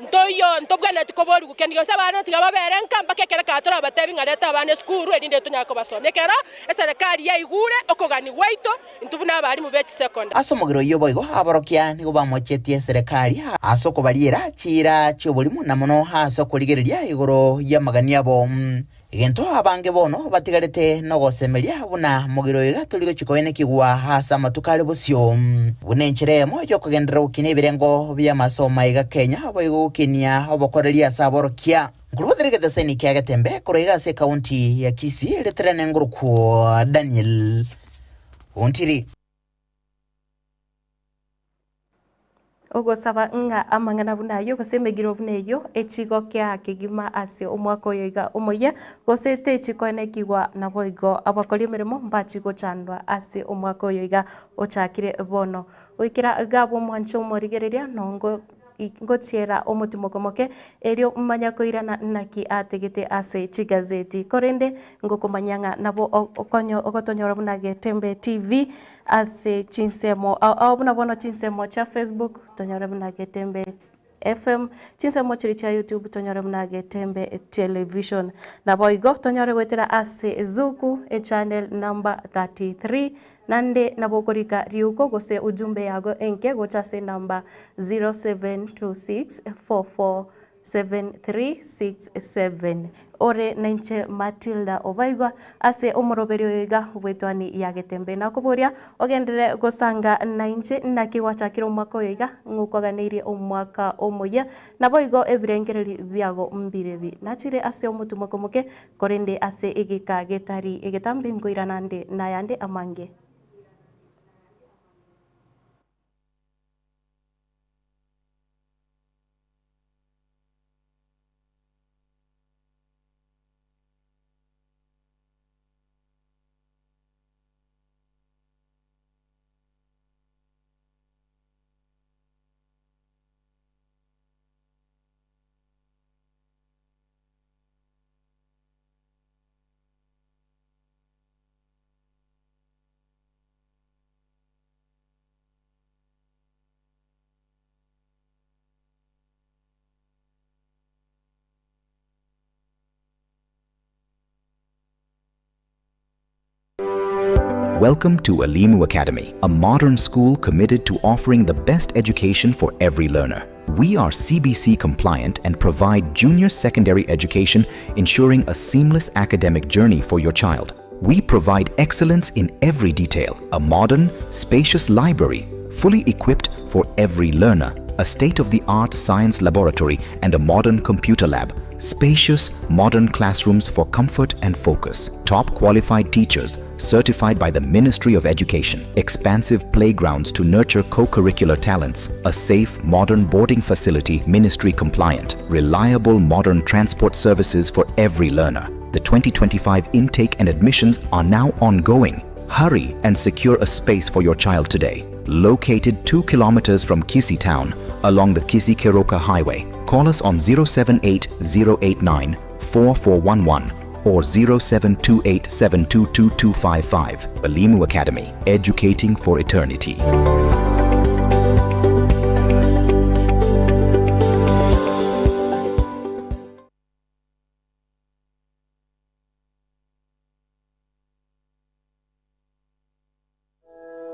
ntoyo ntobwana tikobori kukendiga sabana tigababere nkamba kekera katora batebi ngaleta abana school erinde tunyako basomye kera eserikali yaigure okogani gwaito ntubuna abalimu be secondary. Asomogiro yoboigo aborokia nigo bamochetie serikali asoko baliera chira chiobolimu na mono asoko ligereria igoro ya magani abo. Egento abange bono batigarete no gosemeria buna mugiro iga tuligo chikoene kigwa hasa matukale bosio. Bunenchere moyo kugendera ukine birengo bya masoma iga Kenya boigo ukinia obokoreria saborokia. Nguruthirike theseni kia Getembe kuroiga se county ya Kisii leterane nguruku Daniel Ontiri. Ogosaba nga amangana bunayo gose megiro buneyo echigo kya kigima ase omwaka oyo iga omoya gose techikone kigwa naboigo abakori emirimo mbachigo chandwa ase omwaka oyo iga ochakire bono oikera gabo mwancho omorigereria nongo ngochiera omotimokomoke erio mmanya koirana naki ategete ase chigazeti korende ngokomanyanga nabo okonyo ogotonyora buna Getembe TV ase chinsemo au buna bono chinsemo cha Facebook tonyora buna Getembe FM chinsemo chiri cha YouTube tonyora buna Getembe Television nabo igo tonyora gwetera ase Zuku e channel number 33 nande nabokorika riuko gose ujumbe yago enke gocha se namba 0726447367 ore nenche Matilda Obaigwa ase omoroberio iga bwetwani ya Getembe nakoboria ogendere gosanga nainche nakiwachakira omwaka oyo iga ng'ukoganeirie omwaka omoya naboigo ebirengereri biago mbirebi nachire ase omotumokomoke korende ase egeka getari egetambe ngoiranande nayande amange. Welcome to Elimu Academy, a modern school committed to offering the best education for every learner. We are CBC compliant and provide junior secondary education, ensuring a seamless academic journey for your child. We provide excellence in every detail, a modern, spacious library, fully equipped for every learner, a state-of-the-art science laboratory and a modern computer lab, spacious, modern classrooms for comfort and focus, top qualified teachers certified by the Ministry of Education, expansive playgrounds to nurture co-curricular talents, a safe, modern boarding facility, ministry compliant, reliable modern transport services for every learner. The 2025 intake and admissions are now ongoing. Hurry and secure a space for your child today. Located 2 kilometers from Kisii Town, along the Kisii-Keroka Highway. Call us on 078 089 4411 or 0728 722 255. Elimu Academy, educating for eternity.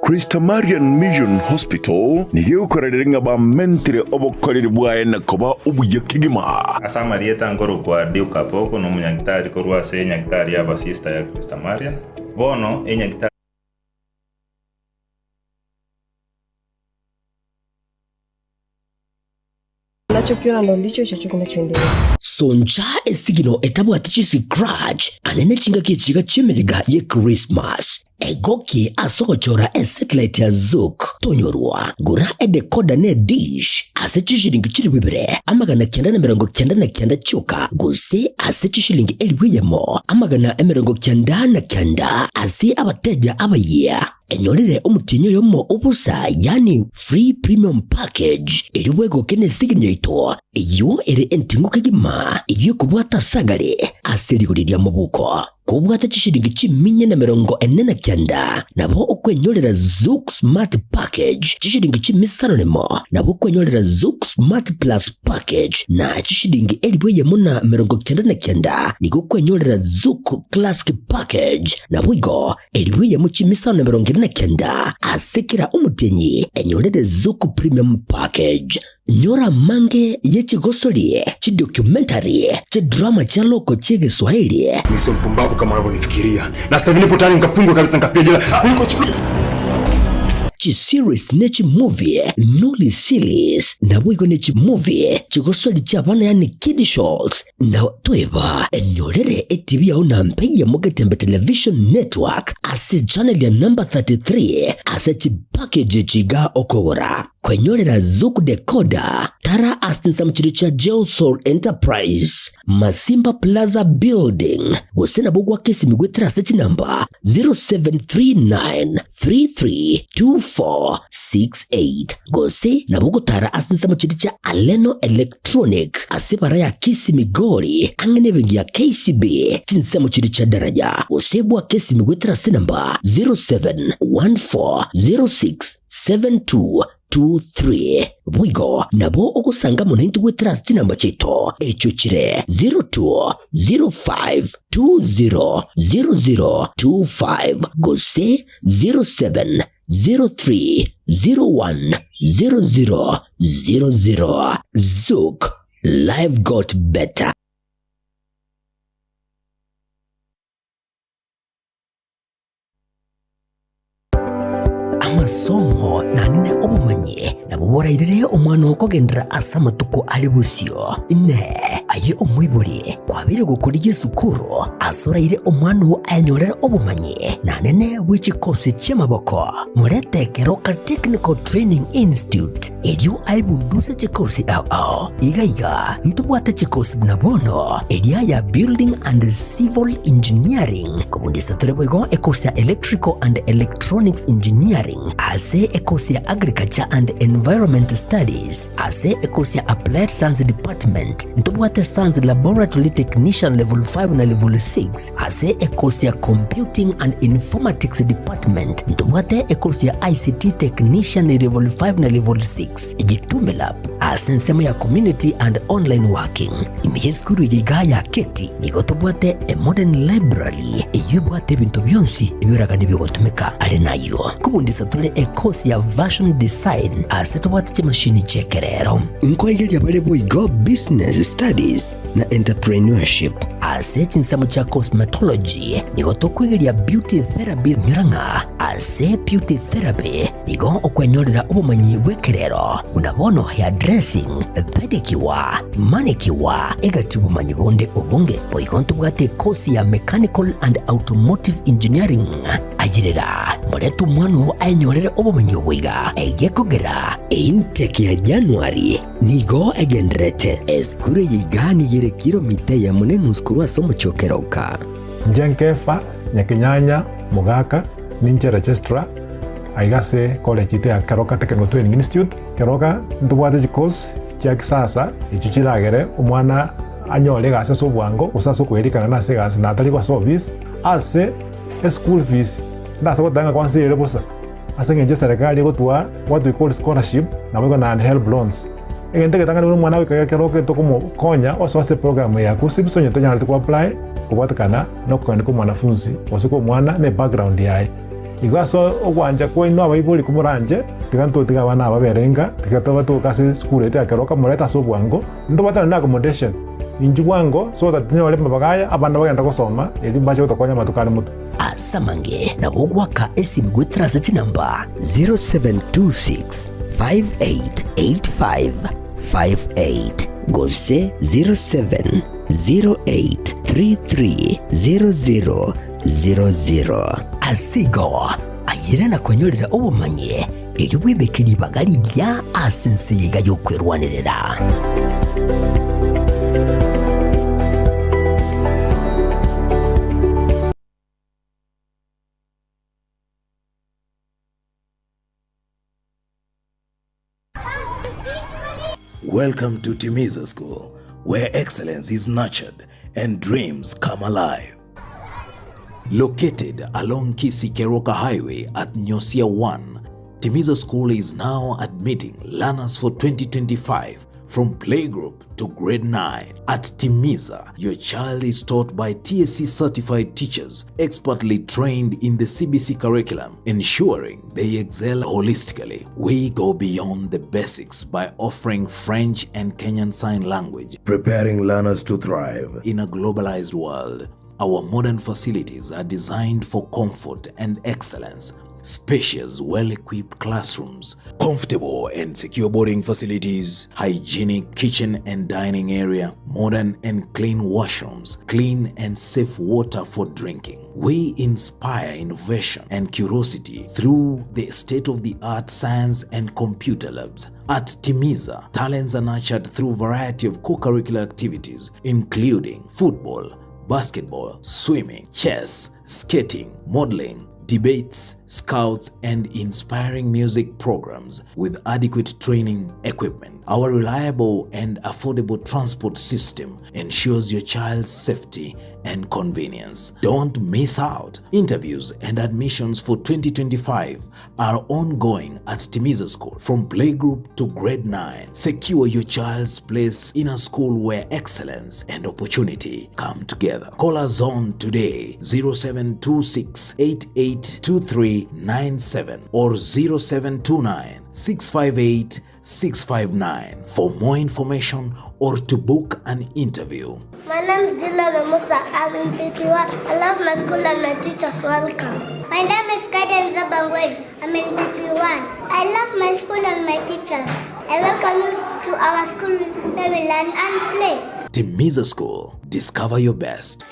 Christamarian Mission Hospital nigeukorerera ng'aba mentire obokoreri bwaye nakoba obuyekigima ase amarieta nkorokwa Duke Poko n'omunyagitari korwa ase enyagitari y'abasista ya Christamarian bono enyagitari Unachokiona ndo ndicho hicho kinachoendelea. Sonja esigino etabwate chisi-scratch anene chingaki chiga chimeliga ye Christmas egoki asogochora esatellite ya Zuku tonyorwa gura edekoda ne dish ase chishilingi chili bibere 999 chuka gose ase chishilingi elwiyemo 999 ase abateja abayia enyorere omutinyo yomo obusa, yani free premium package eriwego kene siginyo ito iyo ere entingo kegima iyo kubwata sagale ase rigori lya mubuko kubwata chishilingi chiminye na 49 nabo okwenyorera Zuku Smart Package chishilingi chimisanonemo nabo okwenyorera Zuku Smart Plus Package na chishilingi elibweyemo na 99 niko kwenyorera Zuku Classic Package nabo igo elibweyemo chimisano 49 asekira umutenyi enyorere Zuku Premium Package. Nyora mange yechigosoli chidocumentary chidrama cha loko chigiswahili. Mimi sio mpumbavu kama unavyonifikiria, na sasa hivi nipo tayari nikafungwa kabisa nikafia jela. Niko chiseries nechi movie noli series na wigo nechi movie chigosoli cha bana, yani kid shows na toeva enyorere etv ya unampe ya Mugetembe Television Network ase channel ya number 33 ase chipackage chiga okogora kwenyorera Zuku decoder tara astinsa mchiri cha Jelsol Enterprise Masimba Plaza Building gosena bogwa kesi migwetra sechi namba 0739332468 gose na bogotara asinsa mchiri cha Aleno Electronic asipara ya kisi migori angene bengi ya KCB chinsa mchiri cha daraja gosebwa kesi migwetra namba 0714067223 bwigo nabo okusanga muno gwetera chinamba chito echo chire 0205200025 gose 0703010000. Zuku, life got better. Amasomo nanine obumanyi nabuborairire omwana okogendera ase amatuko ari busio ne aye omwibori kwabire gukora esukuru asoraire omwana o anyorere obumanyi nanene bw'echikosi ky'amaboko murete Keroka Technical Training Institute eryo aibunduse chikosi ao igaiga ntubwate chikosi bunabono eria ya Building and Civil Engineering kubundisa tureboigo ekosi ya Electrical and Electronics Engineering ase ekosi ya Agriculture and Environment Studies ase ekosi ya Applied Science Department ntubwate Science Laboratory Technician Level 5 na Level 6 ase ekosi ya Computing and Informatics Department ntubwate ekosi ya ICT Technician Level 5 na Level 6 jitume lab ase nsemo ya Community and Online Working imiyeskuru yigaya keti nigotubwate a modern library eyubwate ebintu byonsi ebiragani byogotumika ari nayo kubundisa tule ekosi ya Version Design ase tubwate chimashini chekerero nkoigeria bale boigo Business Studies na Entrepreneurship ase chinsamo cha Cosmetology nigotokwigeria Beauty Therapy miranga ase Beauty Therapy nigo okwenyorera obumanyi bwekerero unabono hair dressing, pedicure, manicure egati obumanyi bonde obunge boigo ntubwate kosi ya Mechanical and Automotive Engineering ayirera muretu mwana anyorere obumanyi obwiga egekogera intake ya January nigo egenderete eskure yigani yere kilomita ya munene uskuru asomo chokeroka Njenkefa Nyakinyanya Mugaka ninche registrar aigase college ite ya Keroka Technical Training Institute. Keroka ntubwate chikosi chia kisasa echo chiragere omwana anyore gase ase obwango gose ase okoerikana na ase egasi natari gwase office ase school fees ndase gotanga kwansa ere bosa ase eng'encho eserikali egotwa what we call scholarship nabo igo na help loans egento egetang'ani buna omwana goika Keroka etokomokonya ase ase program ya KUCCPS onye tonyarete ku apply kobwatekana na okogenda kwa omwanafunzi gose kwa omwana na ebackground yaye igo ase ogwancha kwaino abaibori komoranje tiga ntotiga abana aba berenga tiga tobatoka ase esukuru ete ya Keroka morete ase obwango ntobatane na accommodation inju bwango so that tinyore mabagaya abana bagenda gosoma eri mbache gotokonya amatuko are moto asamange na bogwaka esimu gwetera chinamba 0726 5885 58 gose 0708 330000. Asigo ayira na kwenyorera obumanye eri bwebekeri bagari rya asenseyiga yokwerwanerera. Welcome to Timiza School, where excellence is nurtured and dreams come alive. Located along Kisii-Keroka Highway at Nyosia 1, Timiza School is now admitting learners for 2025 from playgroup to grade 9. At Timiza, your child is taught by TSC certified teachers expertly trained in the CBC curriculum, ensuring they excel holistically. We go beyond the basics by offering French and Kenyan Sign Language, preparing learners to thrive in a globalized world. Our modern facilities are designed for comfort and excellence. Spacious, well-equipped classrooms, comfortable and secure boarding facilities, hygienic kitchen and dining area, modern and clean washrooms, clean and safe water for drinking. We inspire innovation and curiosity through the state-of-the-art science and computer labs. At Timiza, talents are nurtured through a variety of co-curricular activities, including football, basketball, swimming, chess, skating, modeling, debates, scouts, and inspiring music programs with adequate training equipment. Our reliable and affordable transport system ensures your child's safety and convenience. Don't miss out. Interviews and admissions for 2025 are ongoing at Timiza School from playgroup to grade 9. Secure your child's place in a school where excellence and opportunity come together. Call us on today 0726 882397 or 0729 658 659 for more information or to book an interview. My name is Dylan Musa. I'm in PP1. I love my school and my teachers. Welcome. My name is Kaden Zabangwen. I'm in PP1. I love my school and my teachers. I welcome you to our school where we learn and play. Timiza School. Discover your best.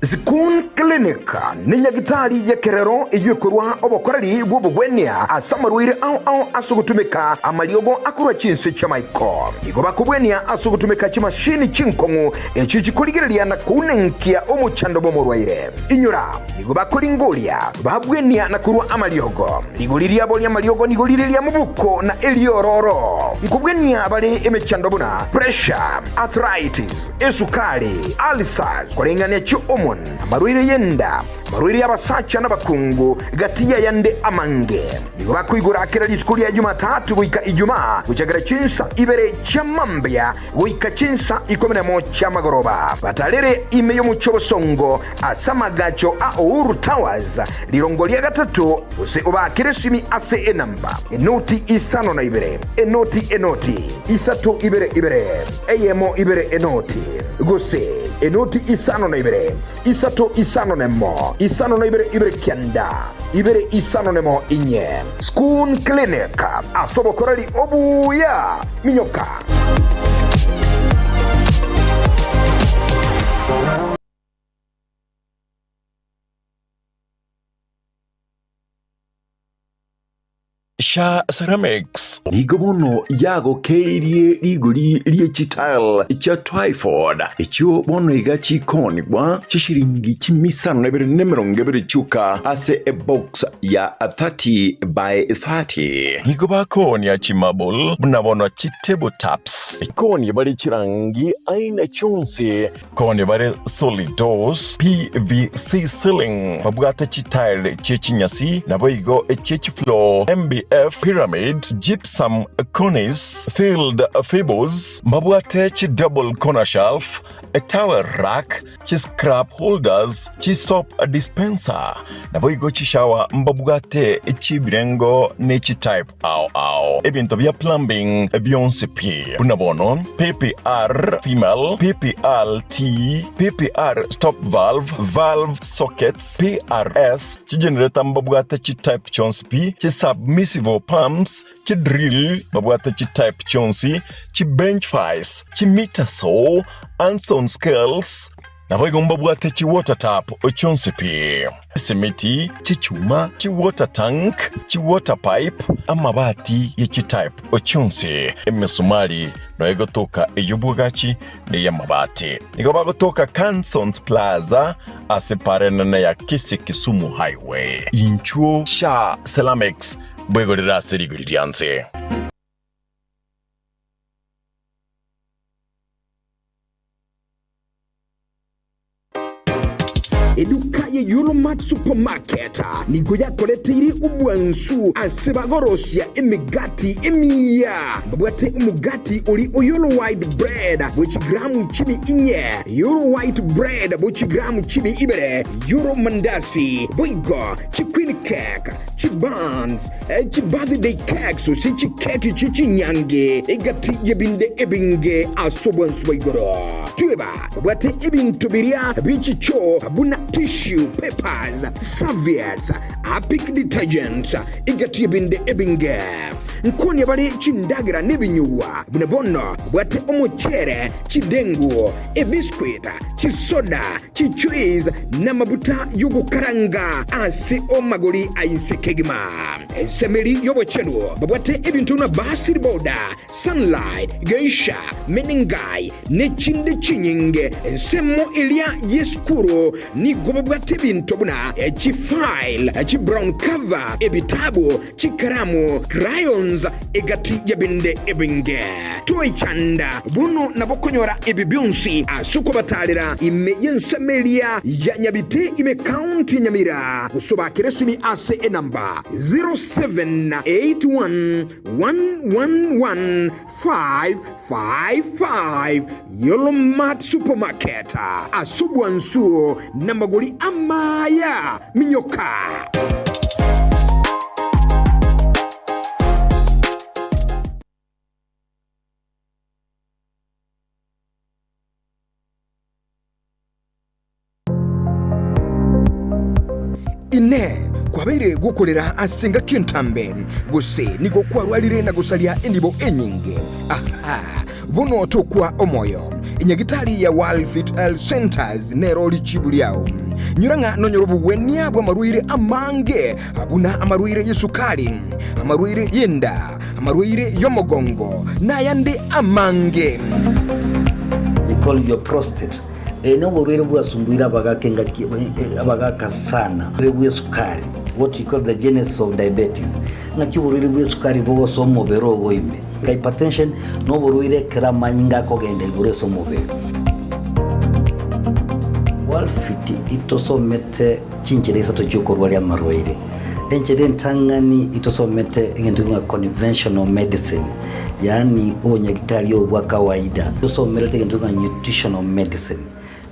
Zikun Clinic ni nyagitari ya kerero iyukurwa obokoreri bw'obugwenia asamarwire au au asugutumika amaliogo akurwa chinsi chamaiko igoba kubwenia asugutumika chimashini chinkongu echi chikuligereria na kunenkia omuchando bomorwaire inyura igoba kulingulia babwenia na kurwa amaliogo ligoliria bolia amaliogo nigoliria mubuko na eliororo nkubwenia bali emechando buna pressure, arthritis, esukari, ulcers kulengania chu omon amarwire yenda marwire y'abasacha n'abakungu gatiya yande amange nigo bakwigura akira litukuli ya Jumatatu goika Ijumaa guchagera chinsa ibere chamambya goika chinsa 11 magoroba batalere ime yo muchobosongo asamagacho a Uhuru Towers lirongo lya gatatu use obakire simi ase enamba enoti isano na ibere enoti enoti isatu ibere ibere eyemo ibere enoti gose enoti isano na ibere isato isano nemo isano na ibere ibere kianda ibere isano nemo inye. School Clinic asobokorari obuya minyoka. Sha Ceramics nigo bono yagokeirie rigori rie chitile cha Twyford ichio bono iga chikonigwa chishiringi chimisano na ibere nemirongo ibere chuka ase a box ya 30 by 30 nigo bakonia chimable buna bono chitable taps konia bari chirangi aina chonse konia bari solid doors PVC ceiling babwate chitile chechinyasi nabo igo echechi floor MB MDF, pyramid, gypsum, cornice, filled fables, mbabwate chi double corner shelf, a towel rack, chi scrap holders, chi soap dispenser, naboigo chi shower mbabwate chibirengo ne chi type ao ao. Ebinto bya plumbing byonse pi. Bunabono PPR female, PPRT, PPR stop valve, valve sockets, PRS, chi generator mbabwate chi type chonsi pi, chi submissive pumps, chi drill mbabwate chi type chonsi, chi bench vice, chi meter saw, Anson scales, naboigo mbabwate chi water tap ochonsi pi, simiti, chi chuma, chi water tank, chi water pipe, amabati ye chi type ochonsi, emisumari noego toka eyubugachi ne yamabati. Nigo toka Cansons Plaza aseparena ya Kisi Kisumu Highway. Inchuo Sha Ceramics bwegorera seriguririanse. Eduka ye Euromat Supermarket nigo yakoleteire ubwansu asebagorosia emigati emiya babwate umugati uri Euro white bread buchi gramu 14, Euro white bread buchi gramu 12, Euro mandasi boigo chi queen cake chi buns chi birthday cake so chi cake chi chinyange egati yebinde ebinge asobwansu boigoro tueba babwate ebintu biria bichi cho buna tissue papers, serviettes, Apic detergents, igati binde ebinge. Nkoni bali chindagira nebinyuwa, bunabono, bwate omochere, chidengu, ebiscuit, chisoda, chichuiz, na mabuta yugukaranga, ase omagoli ainsekegima. Semeri yobochenu, babwate ebintu na basiri boda, sunlight, geisha, meningai, nechinde chinyinge, semo ilia yeskuro, ni gobabwate bintu buna, chifile, chi brown cover, ebitabu, chikaramu, crayons, egati yabinde ebinge. Tuichanda, buno nabokonyora ebibionsi, asuko batalira, ime yensemelia, ya nyabite ime county nyamira. Usoba kiresimi ase enamba 0781111555 Yolomat Supermarket. Asubwansuo nambagoli amaya minyoka. Ine kwabeire gukorera asenga kintambe gose nigo kwarwarire na gusalia endibo enyinge. Aha, buno tokwa omoyo inyagitali ya Walfit Health Centers nero lichibuliao nyuranga nonyorobu wenia bwa maruire amange abuna amaruire yesukari, amaruire yenda, amaruire yomogongo nayande amange. We call your prostate. Eno burwire bwasumbuira abagakenga abagaka sana bwe sukari, what you call the genesis of diabetes. Ngaki burwire bwe sukari bogoso omubere ogoime hypertension no burwire kramanyinga kogenda igure omubere. Walfit itosomete chinchereza tochokorwa lya marwaire enchere ntangani itosomete egento nga conventional medicine, yani obonyagitari obwa kawaida. Itosomete egento nga nutritional medicine.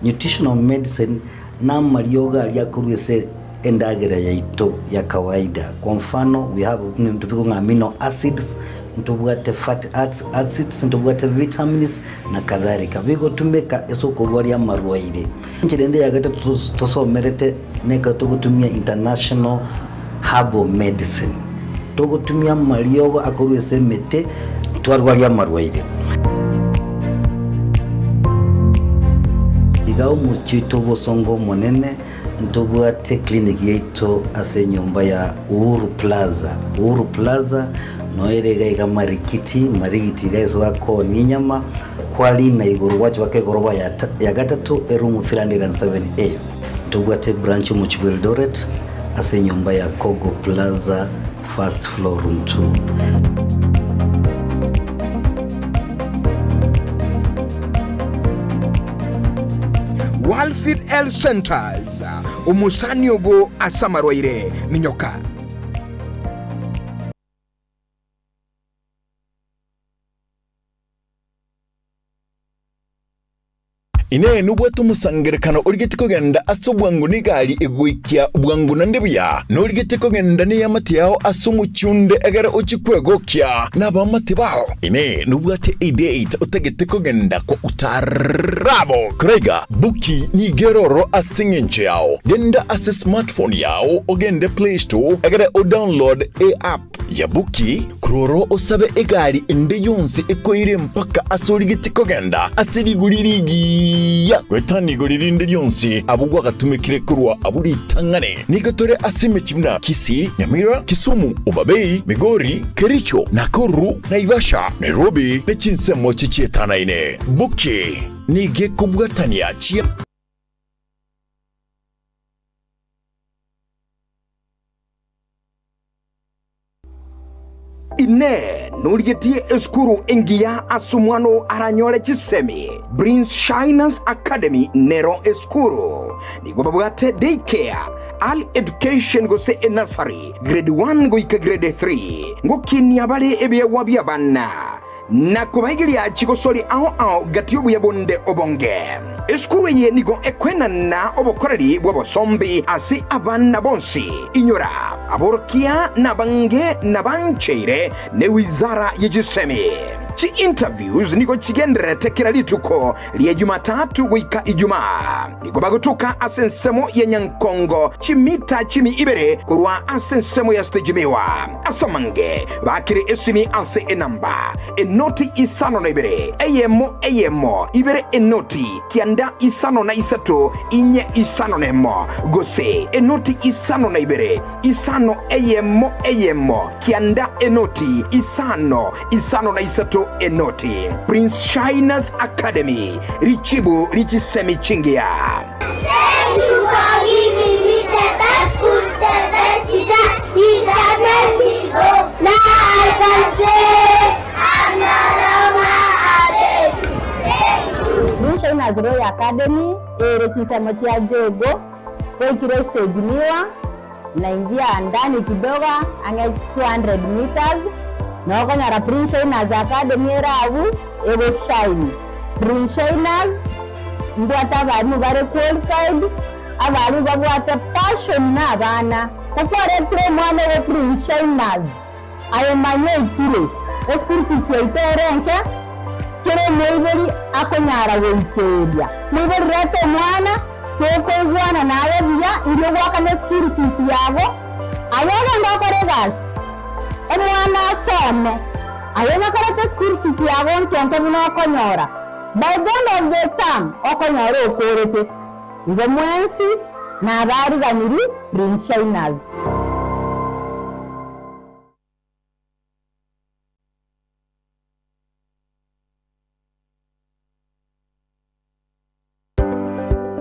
Nutritional medicine na marioga alyakurwese endagera yaito ya kawaida. Kwa mfano we have ntupiko nga amino acids, ntubwate fat acids, ntubwate vitamins na kadhalika. Bigo tumeka esoko lya marwaire. Nchirende yagata tosomerete neka togotumia international herbal medicine. Togotumia mariogo akorwese mete twarwaria marwaire. Igao muchito bosongo monene ntobwate clinic yaito ase nyumba ya Uhuru Plaza. Uhuru Plaza noerega iga marikiti marikiti guys wako ninyama kwali na iguru wacho bakegoroba ya gatatu erumu 307A. Ntobwate branch mu Eldoret ase nyumba ya Kogo Plaza first floor room 2. Walfit Health Centers umusani obo asamarwaire minyoka. Ine nubwate omosangerekano origete kogenda ase obwangu n'egari egoikia bwangu naende buya. Norigete kogenda n'eyamate yao ase omochunde egere ochikwegokia n'abamate bao. Ine nubwate edate otagete kogenda kwa utarabo. Koraiga buki nigeroro ase eng'encho yao. Genda ase smartphone yao ogende Play Store egere o download a app ya buki kuroro osabe egari ende yonsi ekoire mpaka ase origete kogenda ase rigori rigiya gwetani igori rinde ryonsi abo gwagatumikire kurwa aburi tangane. Nigo tore ase emechi buna Kisii, Nyamira, Kisumu, Homabay, Migori, Kericho, Nakuru, Naivasha, Nairobi ne chinsemo chichietanaine. Buki nige kobwatania chia Ine nurigetie eskuru engiya asumwano aranyore chisemi Prince Shiners Academy nero eskuru nigo babwate daycare all education gose enasari grade 1 goika grade 3 ngokinia bale ebyewa byabana na kubaigiria chigosori ao ao gati yabonde obonge. Eskuru ye nigo ekwena na obokoreri bw'abosombi ase abana bonsi inyora aborokia na bange na bancheire ne wizara y'echisemi. Chi interviews nigo chigenderete kila lituko lya Jumatatu goika Ijumaa. Nigo bagotuka ase ensemo ya Nyankongo chimita chimi ibere korwa ase ensemo ya stage miwa. Asamange bakire esimi ase enamba enoti 52 eyemo eyemo ibere enoti 953 451 gose enoti 52 5 eyemo eyemo 9 enoti 5 53 enoti. Prince Shiners Academy richibu richisemi chingia. Thank you for giving me the best school, the best teacher. It has made me go. Now I can say I'm no longer a baby. Thank you. Prince Shiners Royal Academy ere chisemo chia jogo koikire stage miwa naingia ndani kidogo ange 200 meters nokonyora Prince Shiners Academy erabu ego shine. Prince Shiners ndwata abarimu bare qualified, abarimu babwate passion na abana kokwaretire omwana wa Prince Shiners ayo manye ikire eschool fees yaiterenke kere moibori akonyara goikeria moibori rete omwana tokoigwana naye buya ndio gwakana school fees yabo ayogenda okore egasi omwana asome ayo nakorete school fees yabo nkenke buna okonyora by the end of the term okonyora okorete ngo mwensi nabariganiri Prince Shiners.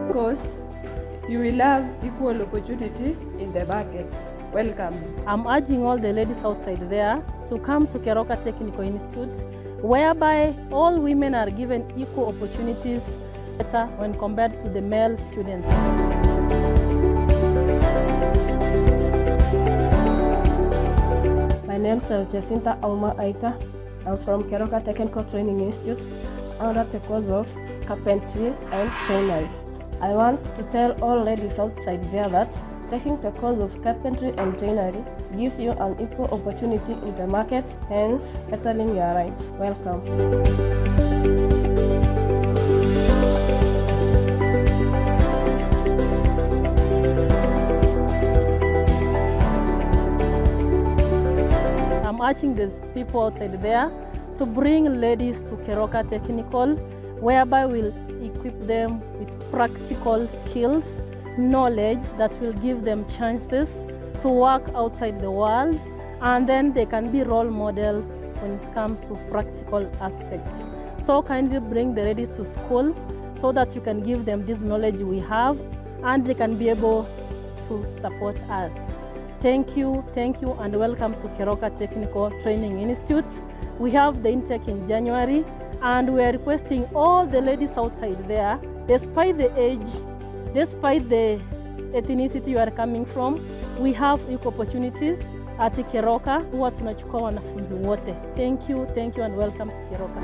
Because you will have equal opportunity in the market. Welcome. I'm urging all the ladies outside there to come to Keroka Technical Institute, whereby all women are given equal opportunities better when compared to the male students. My name is Jacinta Auma Aita. I'm from Keroka Technical Training Institute under the course of carpentry and joinery. I want to tell all ladies outside there that taking the course of carpentry and joinery gives you an equal opportunity in the market, hence bettering your rights. Welcome. I'm urging the people outside there to bring ladies to Keroka Technical, whereby we'll equip them with practical skills, knowledge that will give them chances to work outside the world, and then they can be role models when it comes to practical aspects. So kindly bring the ladies to school so that you can give them this knowledge we have and they can be able to support us. Thank you, and welcome to Keroka Technical Training Institute. We have the intake in January, and we are requesting all the ladies outside there, despite the age, despite the ethnicity you are coming from, we have equal opportunities at Keroka. Huwa tunachukua wanafunzi wote. Thank you, and welcome to Keroka.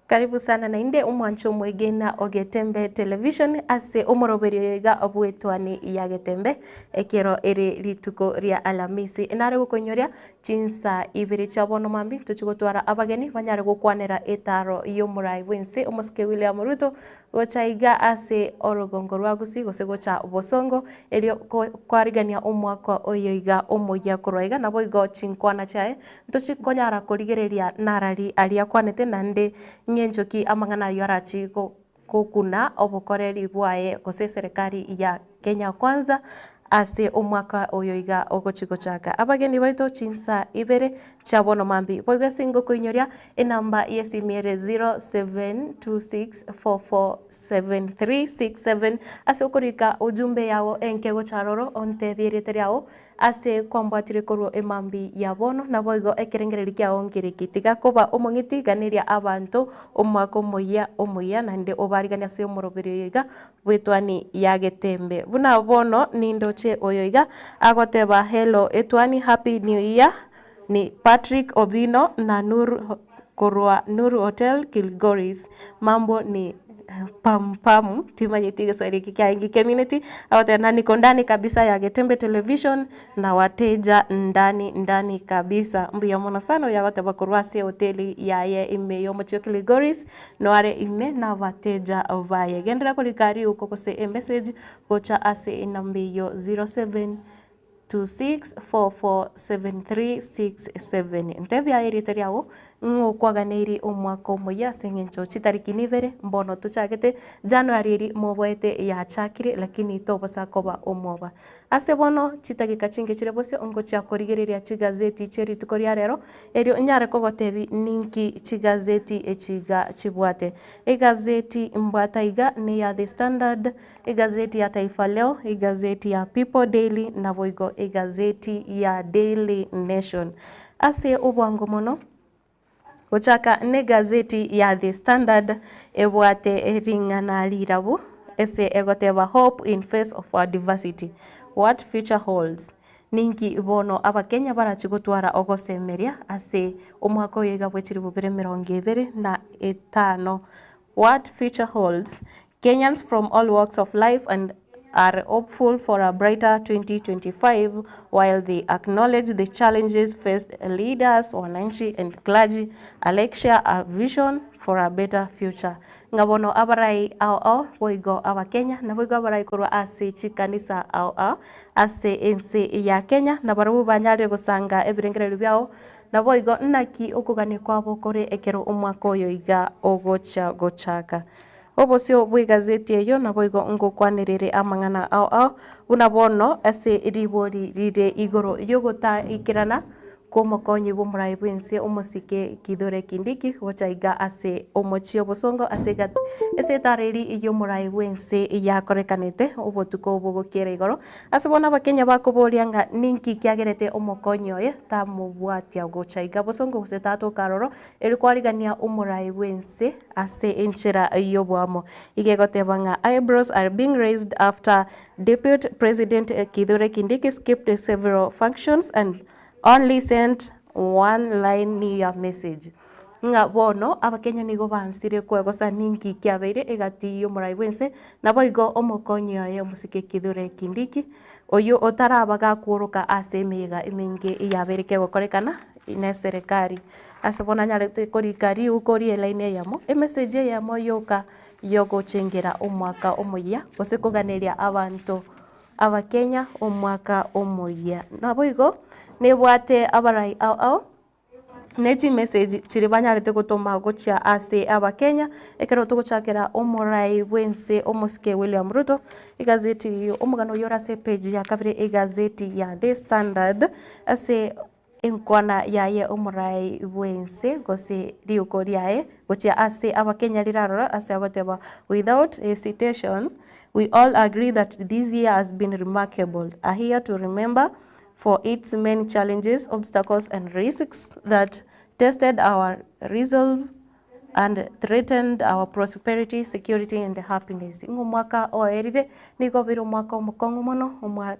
Karibu sana nainde omwancho omwegena ogetembe television ase omoroberio yoiga obwetwani ya getembe ekero ere rituko ria Alamisi nare gokonyoria chinsa ibere chia bono mambi tochigotwara abageni banyare gokwanera etaro yomorai bwense omosike William Ruto gocha iga ase orogongo rwa Gusii gose gocha Bosongo erio kwarigania omwaka oyo iga omoya korwa iga nabo igo chinkwana chae ntochikonyara korigereria narari aria kwanete nande ng'enchoki amang'ana ayo arachi kokuna obokoreri bwaye gose serikali ya Kenya Kwanza ase omwaka oyo iga ogochigochaka abageni baito chinsa ibere chabono mambi boigo singo koinyoria enamba yesimiere 0726447367 ase okorika ujumbe yao enkego charoro ontebierete yao ase kwambwatire korwo emambi ya bono naboigo ekerengereri kiao ngiriki tiga koba omong'iti ganeria abanto omwaka omoya omoya nande obarigania ase omoroberi iga bwetwani ya getembe buna bono nindoche oyo iga agoteba hello etwani happy new year ni Patrick Obino na Nur korwa Nuru Hotel Kilgoris mambo ni pampamu timanyeti Kiswahili kikaingi community awatena niko ndani kabisa ya Getembe Television na wateja ndani ndani kabisa mbuya mono sana ya wate bakorwase hoteli yaye ime yomochio Kilgoris noare ime na wateja vaye gendera kolikari uko kose e message gocha ase enambi yo 0726447367 ntebia erite yawo ng'okwaganeri omwaka omoya ase eng'encho chitariki nibere mbono tuchagete January eri moboete yachakire lakini tobosa koba omwoba ase bono chitageka chinge chire bose ongochia korigereria chigazeti cherituko ria rero erio nyare kogotebi ninki chigazeti echiga chibwate egazeti mbwata iga ni ya The Standard, egazeti ya Taifa Leo, egazeti ya People Daily naboigo egazeti ya Daily Nation ase obwango mono gochaka ne gazeti ya The Standard ebwate ring'ana rirabu ese egoteba hope in face of our diversity what future holds ninki bono abakenya barachigotwara ogosemeria ase omwaka oyo iga bwa 2025. What future holds Kenyans from all walks of life and are hopeful for a brighter 2025 while they acknowledge the challenges faced leaders, wananchi and clergy Alexia a vision for a better future. Ngabono abarai ao ao boigo abakenya na boigo abarai korwa ase chikanisa ao ao ase ense ya Kenya na barabu banyare gosanga ebirengerero byao na boigo naki okogane kwabo kore ekero omwaka oyo iga ogocha gochaka obosio bwa igazeti eyo naboigo ngokwanerere amang'ana ao ao buna bono ase ribori rire igoro yogota ikirana kwomokonyi bwa omorai bwense omosike Kithure Kindiki gocha iga ase omochie Bosongo ase ase etareri yomorai bwense yakorekanete obotuko obogokiera igoro ase bono abakenya bakoboria ng'a ninki kiagerete omokonyi oye tamobwatia gocha iga Bosongo gose tatoka eri kwarigania omorai bwense ase enchera yobwamo igegoteba ng'a eyebrows are being raised after Deputy President Kithure Kindiki skipped several functions and only sent one line new year message. Nga bono abakenya nigo bansire kwegosa ninki kiabeire egati yomorai bwense naboigo omokonyi oye omosike Kithure Kindiki oyo otaraba gakworoka ase emeyega emenge yabeire kegokorekana ne serikali ase bono anyarete korika riuko rie line eyemo emessage eyemo yoka yogochengera omwaka omoyia gose koganeria abanto abakenya omwaka omoyia naboigo nebwate abarai ao ao nechi message chiri banyarete gotoma gochia ase abakenya ekero togochakera omorai bwense omosike William Ruto igazeti omogano yora ase page ya kabere igazeti ya The Standard ase enkwana yaye omorai bwense gose riuko riaye gochia ase abakenya rirarora ase agoteba without hesitation we all agree that this year has been remarkable, a year to remember for its many challenges, obstacles, and risks that tested our resolve, and threatened our prosperity, security and happiness. Ng'omwaka oerire nigo bire omwaka omokong'u mono,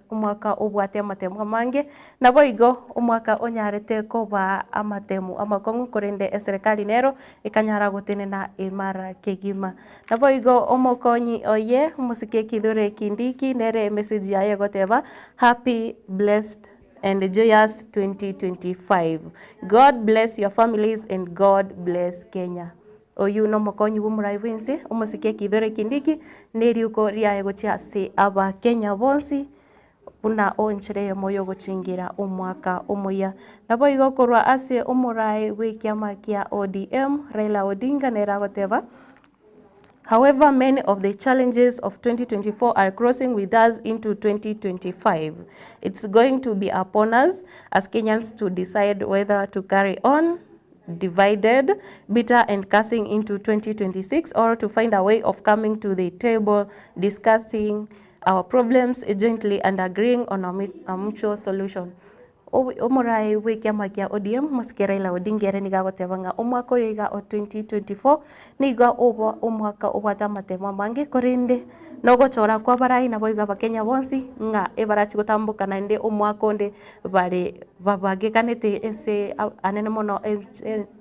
omwaka obwate amatemu amange, nabo igo omwaka onyarete koba amatemu amakong'u korende eserikali nero ekanyara gotenena emara kegima. Nabo igo omokonyi oye omosike Kithure Kindiki nere message yaye goteba happy, blessed and joyous 2025. God bless your families and God bless Kenya. Oyu no mokonyi bw'omorai bwense omosike Kithure Kindiki neriuko riaye gochia ase abakenya bonsi buna onchere moyo gochingira omwaka omoya. Nabo igo korwa ase omorai bw'ekiama kia ODM Raila Odinga nera goteba, however, many of the challenges of 2024 are crossing with us into 2025. It's going to be upon us as Kenyans to decide whether to carry on divided, bitter and cursing into 2026, or to find a way of coming to the table, discussing our problems jointly and agreeing on a mutual solution. Omorai bw'ekiama kia ODM mosike Raila Odinga ere nigo agoteba ng'a omwaka oyo iga o 2024 nigo obo omwaka obwate amatemo amange korende nogochora kwa barai nabo iga abakenya bonsi ng'a ebarachi gotamboka naende omwaka onde bare babagekanete ase anene mono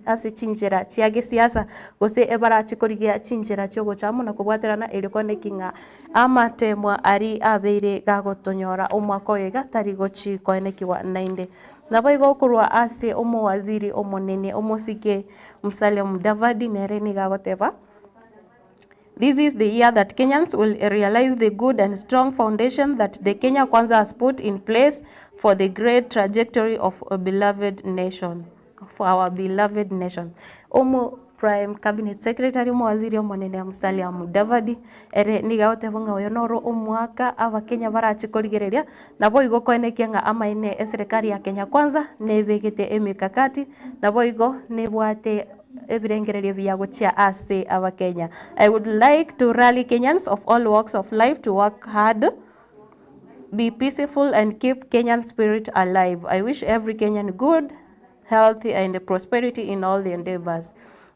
ase chinchera chia gesiasa gose ebarachi korigia chinchera chiogochamo na kobwaterana erio koneki ng'a amatemwa ari abeire gagotonyora omwaka oyo iga tari gochi koenekiwa naende. Nabo igo okorwa ase omowaziri omonene omosike Musalia Mudavadi nere nigo agoteba, this is the year that Kenyans will realize the good and strong foundation that the Kenya Kwanza has put in place for the great trajectory of a beloved nation, for our beloved nation. Omo Prime Cabinet Secretary omowaziri omonene Musalia Mudavadi ere nigo agoteba ng'a oyo noro omwaka abakenya barachikorigereria nabo igo koenekia ng'a amaene eserikali ya Kenya Kwanza nebegete emikakati nabo igo nebwate ebirengererio biagochia ase abakenya. I would like to rally Kenyans of all walks of life to work hard, be peaceful and keep Kenyan spirit alive. I wish every Kenyan good, health and prosperity in all the endeavors.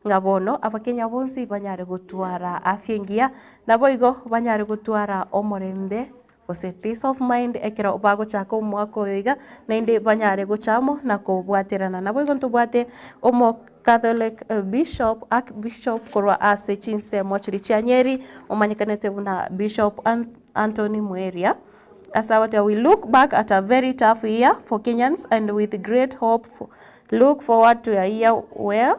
Ngabono abakenya bonsi banyare gotwara afya engiya nabo igo banyare gotwara omorembe gose peace of mind ekero bagochaka omwaka oyo iga naende banyare gochamo na kobwaterana. Nabo igo ntobwate omo Catholic Bishop, Archbishop korwa ase chinsemo chiri chia Nyeri omanyekanete buna Bishop Anthony Muheria. As we look back at a very tough year for Kenyans and with great hope look forward to a year where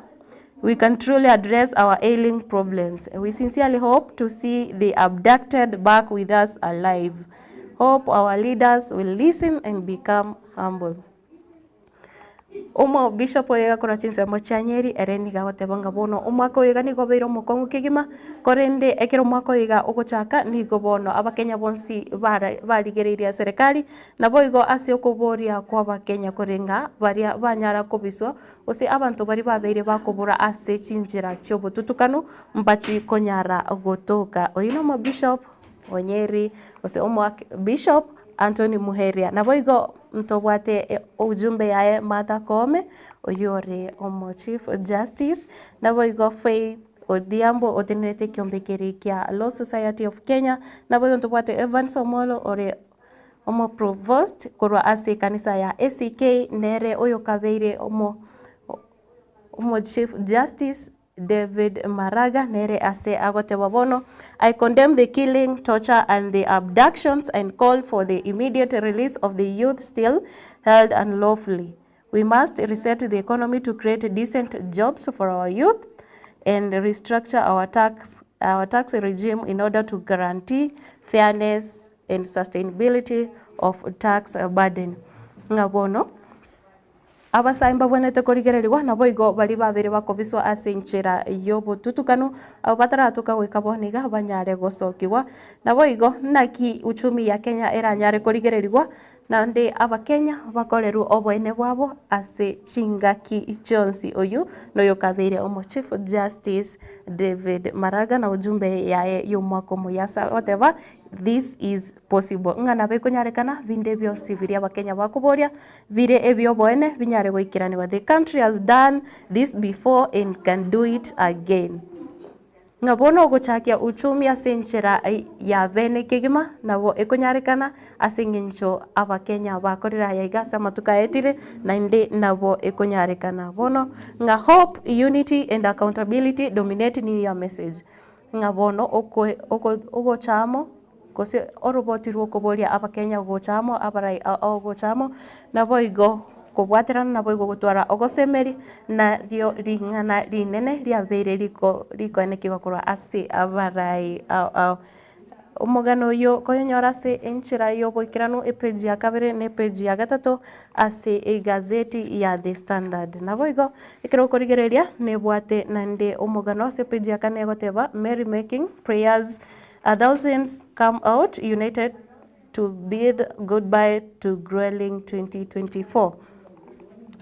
we can truly address our ailing problems. We sincerely hope to see the abducted back with us alive. Hope our leaders will listen and become humble. Omo Bishop oyo korwa chinsemo chia Nyeri ere nigo agoteba ng'a bono omwaka oyo iga nigo obeire omokong'u kegima korende ekero omwaka oyo iga ogochaka nigo bono abakenya bonsi barigereirie serikali nabo igo ase okoboria kwa abakenya korenga baria banyara kobiswa gose abanto bari babeire bakobora ase chinchera chiobotutukanu mbachi konyara gotoka. Oyo nomo Bishop o Nyeri gose omo Bishop Anthony Muheria. Nabo igo ntobwate ujumbe yaye Martha Koome oyore omo Chief Justice. Nabo igo Faith Odhiambo otenerete kiombekeri kia Law Society of Kenya. Nabo igo ntobwate Evans Omolo ore omo Provost korwa ase kanisa ya ACK nere oyo kabeire omo Chief Justice David Maraga nere ase agoteba bono, I condemn the killing, torture and the abductions and call for the immediate release of the youth still held unlawfully. We must reset the economy to create decent jobs for our youth and restructure our tax regime in order to guarantee fairness and sustainability of tax burden. Ngabono abasaimba bwenete korigererigwa nabo igo bari babere bakobiswa ase enchera yobotutukanu abo bataratuka goika boniga banyare gosokiwa nabo igo naki uchumi ya Kenya eranyare korigererigwa nande abakenya bakoreru oboene bwabo ase chingaki chionsi. Oyu noyo kabere omo Chief Justice David Maraga na ujumbe yaye yomwako muyasa oteba This is possible. Ng'a nabo ekonyarekana binde bionsi biria abakenya bakoboria bire ebioboene binyare goikeraniwa. The country has done this before and can do it again. Ng'a bono ogochakia uchumi ase enchera ya bene kegima nabo ekonyarekana ase eng'encho abakenya bakorera aya iga ase amatuko aetire naende nabo ekonyarekana. Bono ng'a hope, unity and accountability dominate ni your message. Ng'a bono ogochamo gose oroboti rwokoboria abakenya gochamo abarai ogochamo nabo igo kobwaterana nabo igo gotwara ogosemeri nario ring'ana rinene riabeire riko rikoenekigwa korwa ase abarai omogano oyo koyenyora ase enchera yoboikeranu epeji ya kabere na epeji ya gatato ase egazeti ya The Standard. Nabo igo ekero okorigereria nebwate naende omogano ase epeji ya kane egoteba merry making prayers thousands come out united to bid goodbye to grueling 2024.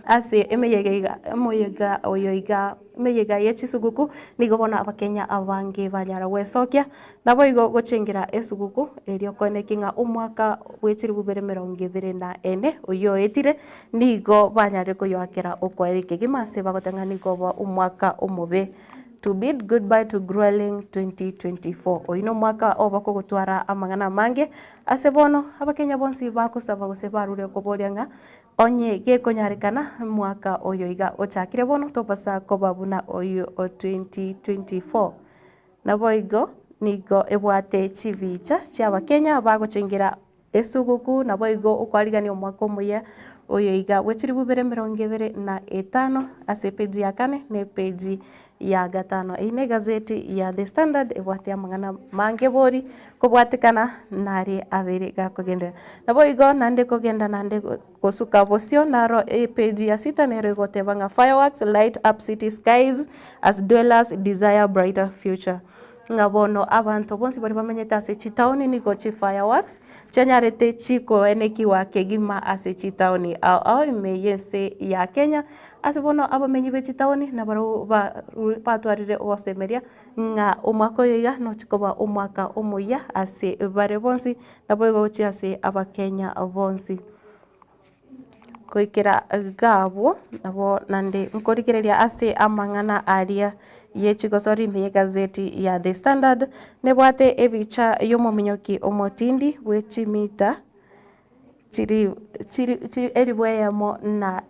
Ase emeyega emoyega oyo iga emeyega yechisuguku nigo bona abakenya abange banyara gwesokia nabo igo gochengera esuguku erio koenekia omwaka bwechiri bubere 24 oyo etire nigo banyare koyoakera okwaere kegima ase bagoteng'a nigo ba omwaka omobe to bid goodbye to grueling 2024. Oino mwaka obako gotwara amang'ana mange ase bono abakenya bonsi bakosaba gose barure koboria ng'a onye gekonyarekana mwaka oyo iga ochakire bono tobasa koba buna oyo o 2024. Nabo igo nigo ebwate chibicha chiabakenya bagochengera esuguku nabo igo okwarigania omwaka omuya oyo iga bwechiri bubere 25 ase peji ya kane ne peji ya gatano. Ine gazeti ya The Standard ebwate amang'ana mange bori kobwatekana nare abere gakogendera. Nabo igo nande kogenda nande gosuka bosio naro peji ya sita nero igoteba ng'a fireworks light up city skies as dwellers desire brighter future. Ng'a bono abantu bonsi bari bamenyete ase chitaoni nigo chi fireworks chianyarete chikoenekiwa kegima ase chitaoni ao ime yense ya Kenya. Ase bono abamenyi be chitaoni nabaro batwarire ogosemeria ng'a omwaka oyo iga nochikoba omwaka omuya ase bare bonsi nabo igo gochia ase abakenya bonsi koikera gabo nabo nande nkorigereria ase amang'ana aria yechigosori ime gazeti ya The Standard nebwate ebicha yomominyoki omotindi bwechimita chiri chiri eribweyamo na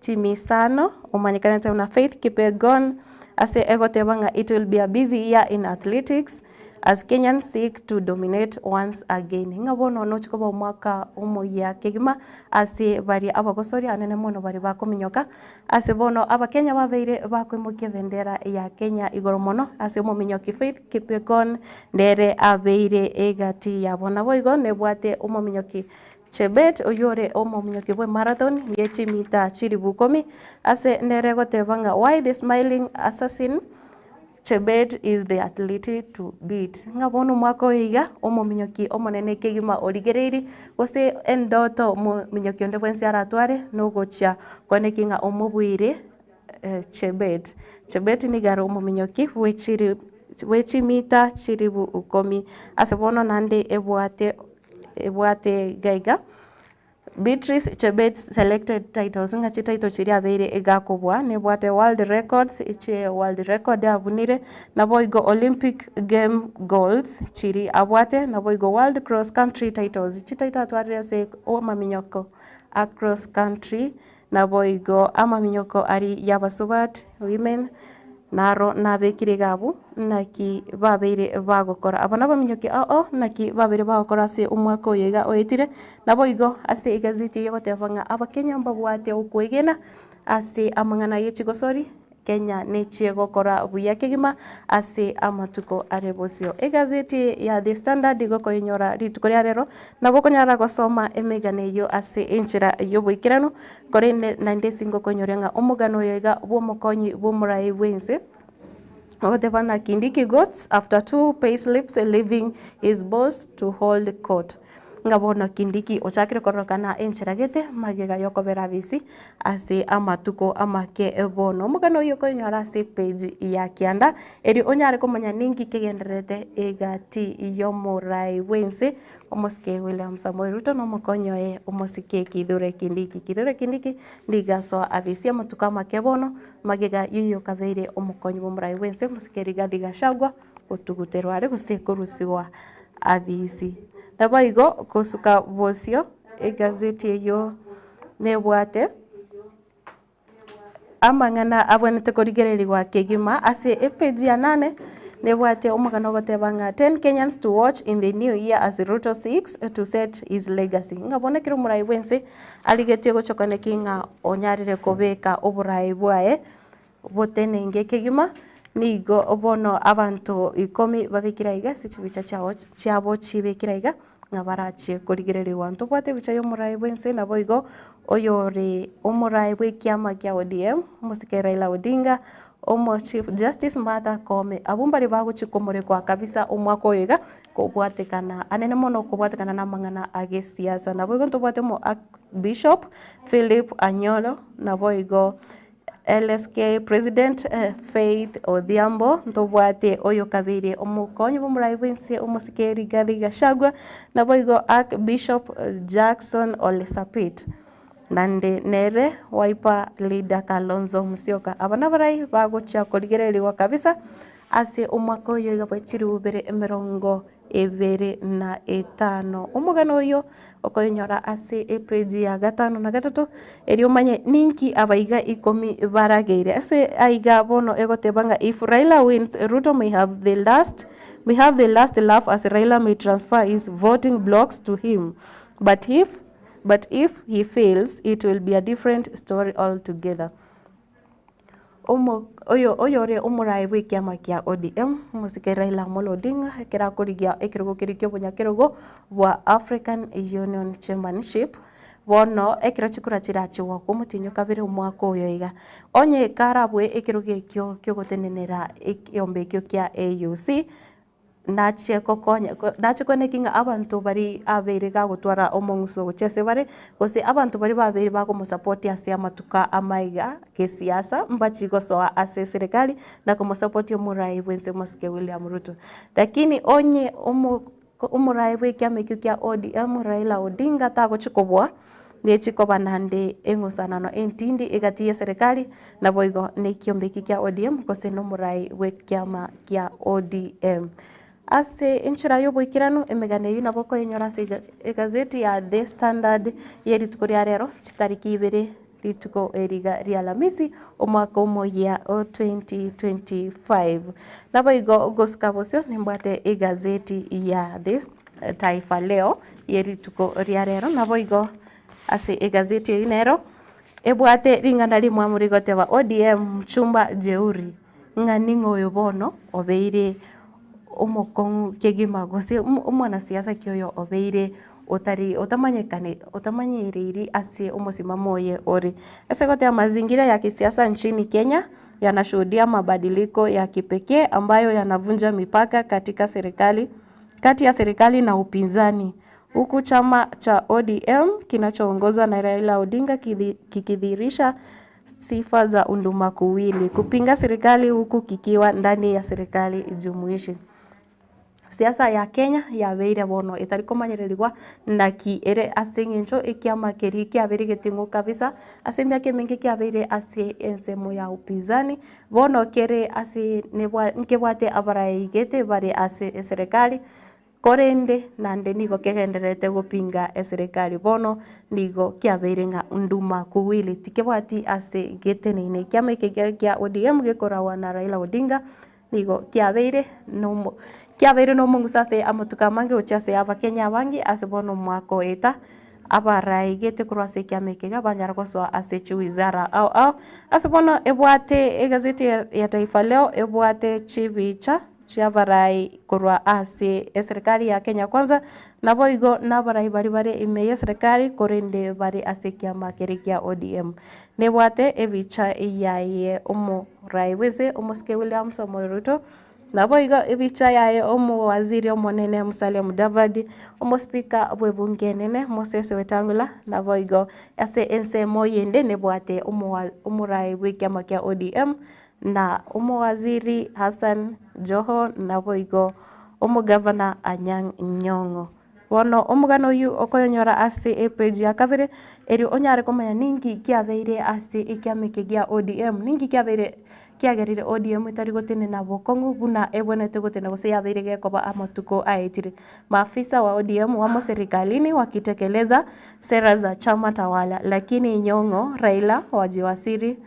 chimisano omanyikanete na Faith Kipyegon ase egoteba ng'a it will be a busy year in athletics as Kenyans seek to dominate once again. Ng'a bono nochikoba omwaka omoya kegima ase bari abagosori anene mono bari bakominyoka ase bono abakenya babeire bakoimokia bendera ya Kenya igoro mono ase omominyoki Faith Kipyegon ndere abeire egati yabo. Nabo igo nebwate omominyoki Chebet oyore omominyoki bwe marathon yechimita chiribu 10 ase ndere goteba ng'a why the smiling assassin Chebet is the athlete to beat. Ng'a bono omwaka oyo iga omominyoki omonene kegima origereiri gose endoto omominyoki onde bwensi aratware nogochia koenekia ng'a omobwire Chebet. Chebet nigaro omominyoki bwechimita chiribu 10 ase bono nande ebwate gaiga Beatrice Chebet selected titles ng'a chititle chiria abeire egakobwa nebwate world records eche world record abunire nabo igo Olympic game golds chiri abwate nabo igo world cross country titles chititle atwarire ase amaminyoko a cross country nabo igo amaminyoko ari yabasubat women naro nabekire gabu naki babeire bagokora abo nabaminyoki oo naki babeire bagokora ase omwaka oyo iga oetire. Nabo igo ase egazeti egoteba ng'a abakenya mbabwate okwegena ase amang'ana yechigosori Kenya nechiegokora buya kegima ase amatuko are bosio. Egazeti ya The Standard igo koinyora rituko ria rero nabo konyara gosoma emegano eyo ase enchera yoboikeranu korende naende singo koinyoria ng'a omogano oyo iga bwomokonyi bwomorai bwense ogoteba na Kindiki ghosts after 2 payslips leaving his boss to hold court. Ng'a bono Kindiki ochakire kororokana encheragete magega yokobera abisi ase amatuko amake bono. Omogano oyo okonyora ase page ya kianda eri onyare komanya ninki kegendererete egati yomorai bwense omosike William Samoei Ruto na omokonyoe omosike Kithure Kindiki. Kithure Kindiki ndigasoa abisi amatuko amake bono magega yoyo kabeire omokonyi bwa omorai bwense omosike Rigathi Gachagua otuguterwa are gose korusigwa abisi. Nabo igo kosuka bosio egazeti eyo nebwate amang'ana abwenerete korigererigwa kegima ase epeji ya 8 nebwate omogano ogoteba ng'a 10 Kenyans to watch in the new year as Ruto seeks to set his legacy. Ng'a bono ekero omorai bwense arigetie gochokaneki ng'a onyarire kobeka oborai bwaye botenenge kegima nigo bono abanto 10 babekire iga ase chibicha chiabo chibekire iga ng'a barachie korigereriwa. Ntobwate ebicha ya omorai bwense nabo igo oyore omorai bwa ekiama kia ODM omosike Raila Odinga, omo Chief Justice Martha Koome, abwo mbari bagochi komorekwa kabisa omwaka oyo iga kobwatekana anene mono kobwatekana na amang'ana agesiasa. Nabo igo ntobwate omo Bishop Philip Anyolo, nabo igo LSK President Faith Odhiambo, ntobwate oyo kabere omokonyi bwa omorai bwense omosike Rigathi Gachagua, nabo igo Archbishop Jackson Ole Sapit, nande nere Wiper leader Kalonzo Musyoka. Aba nabarai bagochia korigereriwa kabisa ase omwaka oyo iga bwa 2025. Omogano oyo okoinyora ase epeji ya 53 eri omanye ninki abaiga 10 barageire ase aiga bono egoteba ng'a if Raila wins, Ruto may have the last laugh as Raila may transfer his voting blocks to him, but if he fails it will be a different story altogether. Oyo oyore omorai bwa ekiama kia ODM omosike Raila Amolo Odinga ekero akorigia ekerogo keria kia obonyakerogo bwa African Union Chairmanship bono ekero chikura chirachiwa kwa omotinyo kabere omwaka oyo iga onye karabwe ekerogo ekio kiogotenenera ekiombe ekio kia AUC nachie kokonya nachie koneki ng'a abanto bari abeire gagotwara omong'uso gochia ase bare gose abanto bari babeire bakomosapoti ase amatuka amaiga gesiasa mbachigosoa ase serikali na komosapoti omorai bwense omosike William Ruto. Lakini onye omorai bwa ekiama ekio kia ODM Raila Odinga tagochikobua nechikoba nande eng'usanano entindi egati ya serikali nabo igo nekiombe eki kia ODM gose nomorai bwa ekiama kia ODM. Ase enchera yoboikeranu emegano eyu nabo okoinyora ase egazeti ya The Standard ye rituko ria rero chitariki 2 rituko eriga ria Alamisi omwaka omoyia o 2025. Nabo igo gosuka bosio nimbwate egazeti ya The Taifa Leo ye rituko ria rero nabo igo ase egazeti eyu nero ebwate ring'ana rimwe murigoteba ODM mchumba jeuri ng'a ning'o oyo bono obeire omokong'u kegima gose omwanasiasa kioyo obeire otari otamanyekane otamanyiriri ase omosimamo oye ore. Ase gotea mazingira ya kisiasa nchini Kenya yanashuhudia mabadiliko ya kipekee ambayo yanavunja mipaka katika serikali kati ya serikali na upinzani, huku chama cha ODM kinachoongozwa na Raila Odinga kikidhihirisha sifa za undumakuwili kupinga serikali huku kikiwa ndani ya serikali jumuishi. Siasa ya Kenya yabeire bono etari komanyererigwa naki ere ase eng'encho ekiama keri kiabeire geting'o kabisa ase emiaka eminge kiabeire ase ensemo ya upinzani bono kere ase nkebwate abaraigete bare ase eserikali korende nande nigo kegendererete gopinga eserikali bono nigo kiabeire ng'a nduma kuwili tikebwati ase geteneine. Ekiama eke kia ODM gekorawa na Raila Odinga nigo kiabeire nomo kiabeire nomong'uso ase amatuko amange gochia ase abakenya abange ase bono omwaka oeta abaraigete korwa ase ekiama eke iga banyara gosoa ase chiwizara ao ao ase bono ebwate egazeti ya Taifa Leo ebwate chibicha chiabarai korwa ase eserikali ya Kenya Kwanza nabo igo nabarai bari bare ime ya serikali korende bare ase ekiama kere kia ODM. Nebwate ebicha yaye omorai bwense omosike William Samoei Ruto Nabo igo ebicha yaye omowaziri omonene Musalia Mudavadi, omospika bw'ebunge enene Moses Wetangula, nabo igo ase ensemo yende nebwate omorai bw'ekiama kia ODM na omowaziri Hassan Joho, nabo igo omogavana Anyang' Nyong'o. Bono omogano oyu okoyonyora ase epeji ya kabere, eri onyare komanya ninki kiabeire ase ekiama eke gia ODM, ninki kiabeire kiagerire ODM etari gotenena bokong'u buna ebwenerete gotena gose yabeire gekoba amatuko aetire. Maafisa wa ODM wamo serikalini wakitekeleza sera za chama tawala, lakini Nyong'o Raila wajiwasiri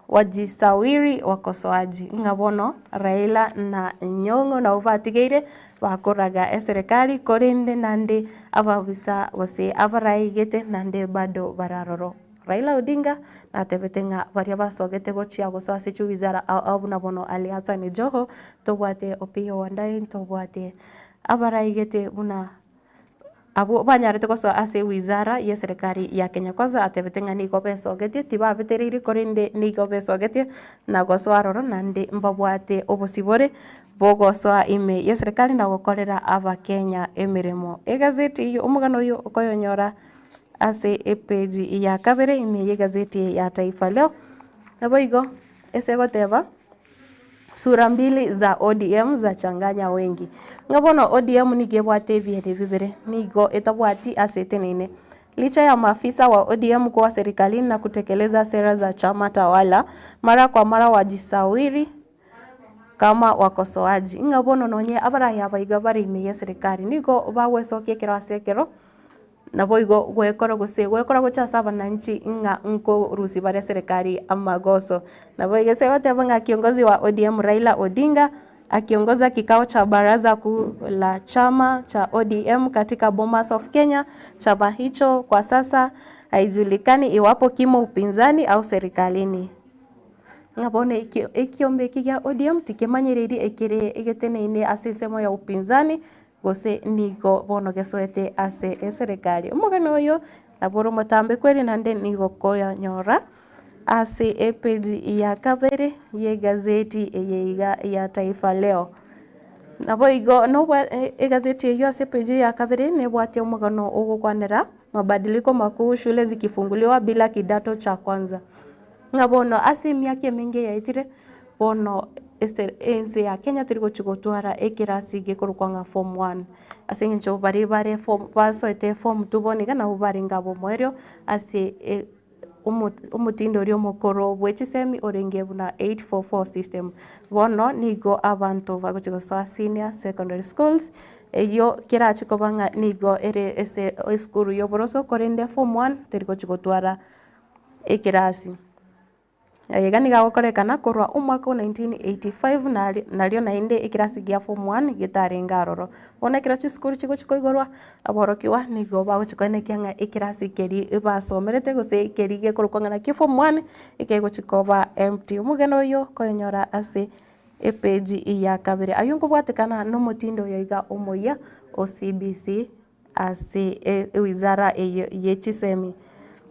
wajisawiri wakosoaji. Ng'a bono Raila na Nyong'o nabo batigeire bakoraga eserikali korende nande ababisa gose abaraigete nande bado bararoro. Raila Odinga natebete ng'a baria basogete gochia gosoa ase chiwizara ao buna bono Ali Hassan Joho, tobwate Opiyo Wandayi, tobwate abaraigete buna abo banyarete gosoa ase wizara ya serikali ya Kenya Kwanza, atebete ng'a nigo besogetie tibabetereiri korende nigo besogetie na gosoa roro nande mbabwate obosibore bogosoa ime ya serikali na gokorera abakenya emirimo. Egazeti eyo omogano oyo okoyonyora ase epeji ya kabere ime ya egazeti ya Taifa Leo. Nabo igo ese goteba sura mbili za ODM za changanya wengi. Ng'a bono ODM nigo ebwate ebiere bibere, nigo etabwati ase etenene. Licha ya maafisa wa ODM kuwa serikalini na kutekeleza sera za chama tawala, mara kwa mara wajisawiri kama wakosoaji. Ng'a bono nonye abaraya abaiga bari ime ya serikali nigo bagwesokia ekero ase ekero, nabo igo gwekora gose gwekora gocha ase abananchi ng'a nkorusi bare serikali amagoso. Nabo igo ase goteba ng'a kiongozi wa ODM Raila Odinga akiongoza kikao cha baraza kuu la chama cha ODM katika Bomas of Kenya. Chama hicho kwa sasa haijulikani iwapo kimo upinzani au serikalini. Ng'a bono ekiombe eki gia ODM tikemanyereri ekere egeteneine ase ensemo ya upinzani gose nigo bono gesoete ase eserikali. Omogano oyo nabo ore omotambe kweri nande nigo koyanyora ase epeji ya kabere ya egazeti eye iga ya Taifa Leo. Nabo igo nobwa egazeti eyo ase epeji ya kabere nebwate omogano ogokwanera mabadiliko makuu shule zikifunguliwa bila kidato cha kwanza. Ng'a bono ase emiaka emenge yaetire bono ense ya Kenya tiri gochi gotwara ekirasi gekorokwa ng'a form 1 ase eng'encho bari bare form basoete form 2 bono iga nabo barenge abo omoerio ase omotindo oria omokoro bwa chisemi orenge buna 844 system. Bono nigo abanto bagochi gosoa senior secondary schools eyo kerachi koba ng'a nigo ere ase esukuru ya oboroso korende form 1 teri gochi gotwara ekirasi. Iga nigo agokorekana korwa omwaka wa 1985 nario naende ekirasi gia form 1 getarenge aroro. Bono ekero chisukuru chigochi koigorwa aborokiwa nigo bagochi koenekia ng'a ekirasi keri basomerete gose keri gekorokwa ng'a naki form 1 ekegochi koba empty. Omogeno oyo koenyora ase epeji ya kabere. Aywo nkobwatekana na omotindo oyo iga omoyia o CBC ase ewizara eyo ye chisemi.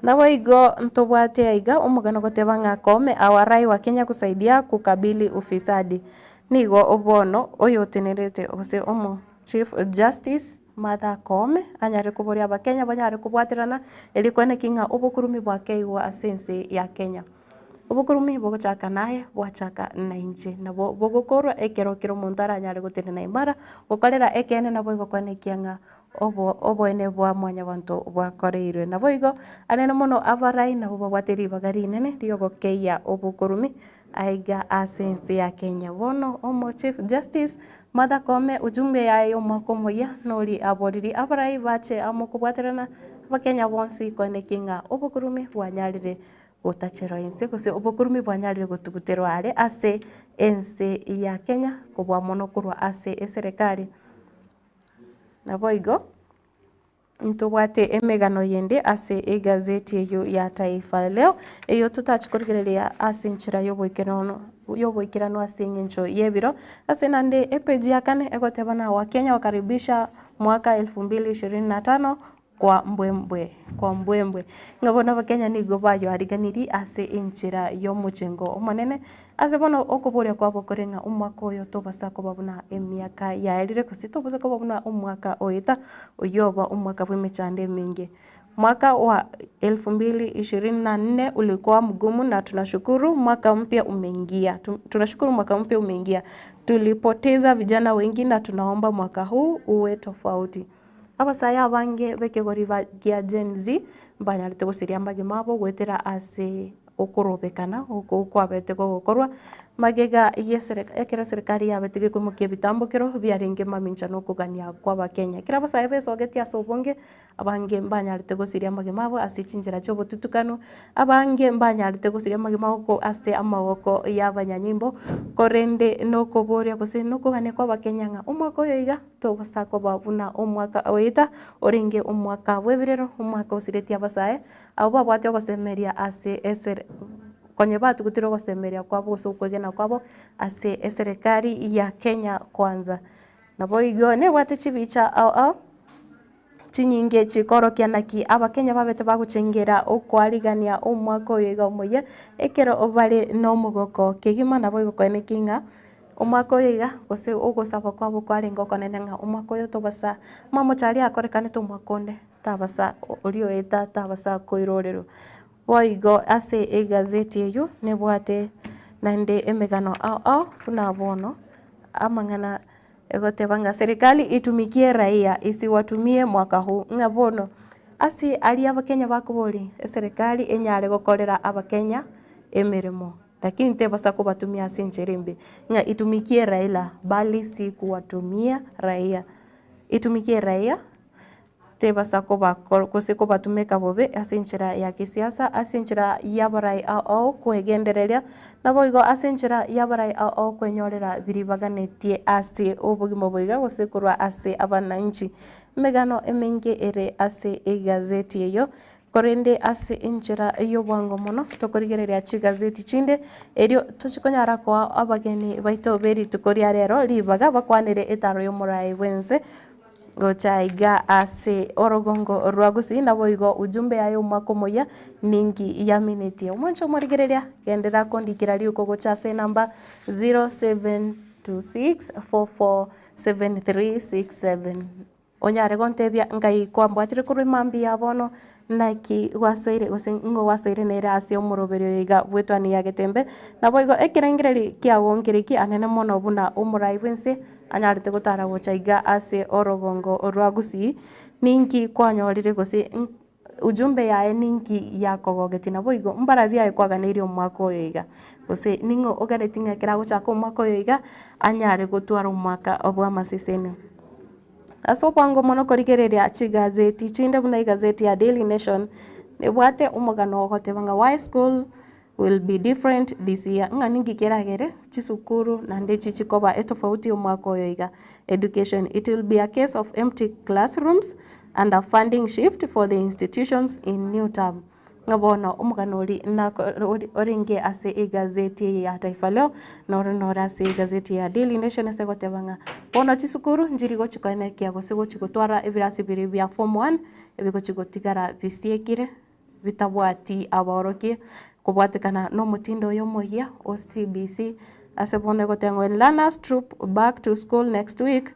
Nabo igo ntobwate iga omogano goteba ng'a Koome awarai wa Kenya kusaidia kukabili ufisadi. Nigo obono oyo otenerete gose omo Chief Justice Martha Koome anyare koboria abakenya banyare kobwaterana eri koeneki ng'a obokurumi bwakeigwa ase ense ya Kenya. Obokurumi bogochaka naye bwachaka na inche nabo bogokorwa ekero kero omonto aranyare gotenena imara gokorera ekene nabo igo koenekia ng'a oboene bwa mwanyabanto bwakoreirwe. Nabo igo anene mono abarai nabo babwate ribaga rinene riogokeia obokurumi aiga ase ense ya Kenya. Bono omo Chief Justice Martha Koome ujumbe yaye omwaka omoyia nori aboriri abarai bache amo kobwaterana abakenya bonsi koenekia ng'a obokurumi bwanyarire gotacherwa ense gose obokurumi bwanyarire gotuguterwa are ase ense ya Kenya kobwa mono korwa ase eserikali. Nabo igo ntobwate emegano yende ase egazeti eyo ya Taifa Leo eyo tutachikorigereria ase enchera y'oboikerano ase eng'encho y'ebiro ase nande epeji ya kane egoteba na Wakenya wakaribisha mwaka 2025 Kwa mbwembwe kwa mbwembwe ng'a bono abakenya nigo bayoariganirie ase enchera ya omochengo omonene ase bono okoboria kwabo kore ng'a omwaka oyo tobasa koba buna emiaka yaerire gose tobasa koba buna omwaka oeta oyo oba omwaka bwa emechando emenge. Mwaka wa 2024 ulikuwa mgumu na tunashukuru mwaka mpya umeingia. Tunashukuru mwaka mpya umeingia. Tulipoteza vijana wengi na tunaomba mwaka huu uwe tofauti. Abasaya abange bekegori ba gia Gen Z mbanyarete gosiria amagima abo gwetera ase okorobekana oko kwabete gogokorwa magega ekero serikali yabete gekoimokia ebitambokero biarenge mamincha na okogania kwa abakenya. Ekero abasae besogetie ase obonge abange mbanyarete gosiria amagima abo ase chinchera chia obotutukano, abange mbanyarete gosiria amagima abo ase amagoko ya abanyanyimbo korende nokoboria gose nokogania kwa abakenya ng'a omwaka oyo iga togosa koba buna omwaka oeta orenge omwaka bwa ebirero omwaka osiretie abasae abo babwate ogosemeria ase esere konye batugutire ogosemeria kwabo gose okwegena kwabo ase eserikali ya Kenya Kwanza. Nabo igo nebwate chibicha ao ao chinyinge chikorokia naki abakenya babete bagochengera okwarigania omwaka oyo iga omoyia ekero obare na omogoko kegima nabo igo koeneki ng'a omwaka oyo iga gose ogosaba kwabo kwarenge okonene ng'a omwaka oyo tobasa mamochari akorekanete omwaka onde tabasa oria oeta tabasa koirorerwa. Boigo ase egazeti eyo nebwate naende emegano ao ao buna bono amang'ana egoteba ng'a serikali itumikie raia isiwatumie mwaka huu ng'a bono ase aria abakenya bakobori eserikali enyare gokorera abakenya emeremo lakini tebasa kubatumia ase enchera embe ng'a itumikie raila bali si kuwatumia raia itumikie raia tebasa gose kobatumeka bobe ase enchera ya kisiasa ase enchera ya barai ao ao kwegendereria nabo igo ase enchera ya barai ao ao kwenyorera biribaganetie ase obogima boiga gose korwa ase abananchi. Emegano emenge ere ase egazeti eyo korende ase enchera y'obwango mono tokorigereria chigazeti chinde erio tochikonyara koa abageni baito berituko ria rero ribaga bakwanere etaro y'omorai bwense gocha iga ase orogongo rwa Gusii nabo igo ujumbe yayo omwaka omoyia ninki yaminetie. Omwancho omorigereria gendera kondikera riuko gocha ase enamba 0726447367 onyare gontebia ngai kwambwatire korwa emambi ya bono naki gwasoire gose ng'o gwasoire nere ase omoroberio iga bwetwani ya getembe nabo igo ekerengereri kiagonkereki anene mono buna omorai bwense anyarete gotara gocha iga ase orogongo rwa Gusii ninki kwanyorire gose ujumbe yaye ninki yakogogeti nabo igo mbarabi aye kwaganeirie omwaka oyo iga gose ning'o oganeti ng'a ekero agochaka omwaka oyo iga anyare gotwara omwaka bwa amaseseni. Ase obwango mono korigereria chigazeti chinde buna egazeti ya Daily Nation nebwate omogano ogoteba ng'a why school will be different this year ng'a ninki keragere chisukuru naende chichikoba etofauti omwaka oyo iga. Education, it will be a case of empty classrooms and a funding shift for the institutions in new term. Ng'a bono omogano ori orenge ase egazeti eye ya Taifa Leo noro noro ase egazeti ya Daily Nation ase goteba ng'a bono chisukuru nchiri gochikoenekia gose gochi gotwara ebirasi biri bia form 1 ebigochi gotigara bisiekire bitabwati abaorokia kobwatekana na omotindo oyo omoyia o CBC ase bono egoteba ng'a when learners troop back to school next week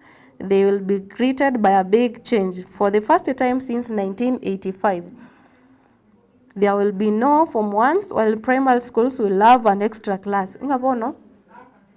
they will be greeted by a big change for the first time since 1985. There will be no form ones while primary schools will have an extra class. Ng'a bono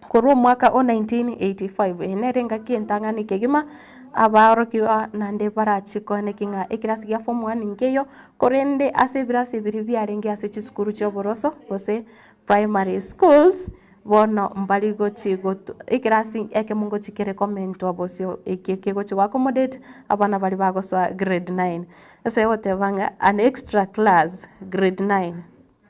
korwa omwaka o 1985 enere ngaki entang'ani kegima abaorokiwa naende barachikoeneki ng'a ekirasi gia form 1 nkeyo korende ase ebirasi biri biarenge ase chisukuru chia oboroso gose primary schools bono mbari gochi ekirasi ekemo ngochi kere komentwa bosio eke kegochi accommodate abana bari bagosoa grade 9 ase egoteba ng'a an extra class grade 9.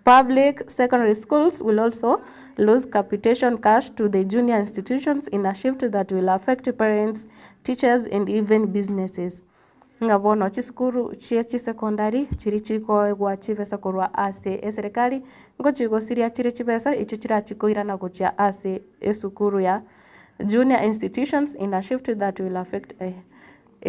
Public secondary schools will also lose capitation cash to the junior institutions in a shift that will affect parents, teachers, and even businesses. Ng'a bono chisukuru chia chisecondary chiri chikoegwa chibesa korwa ase eserikali ngochigosiria chire chibesa icho chirachikoirana gochia ase esukuru ya junior institutions in a shift that will affect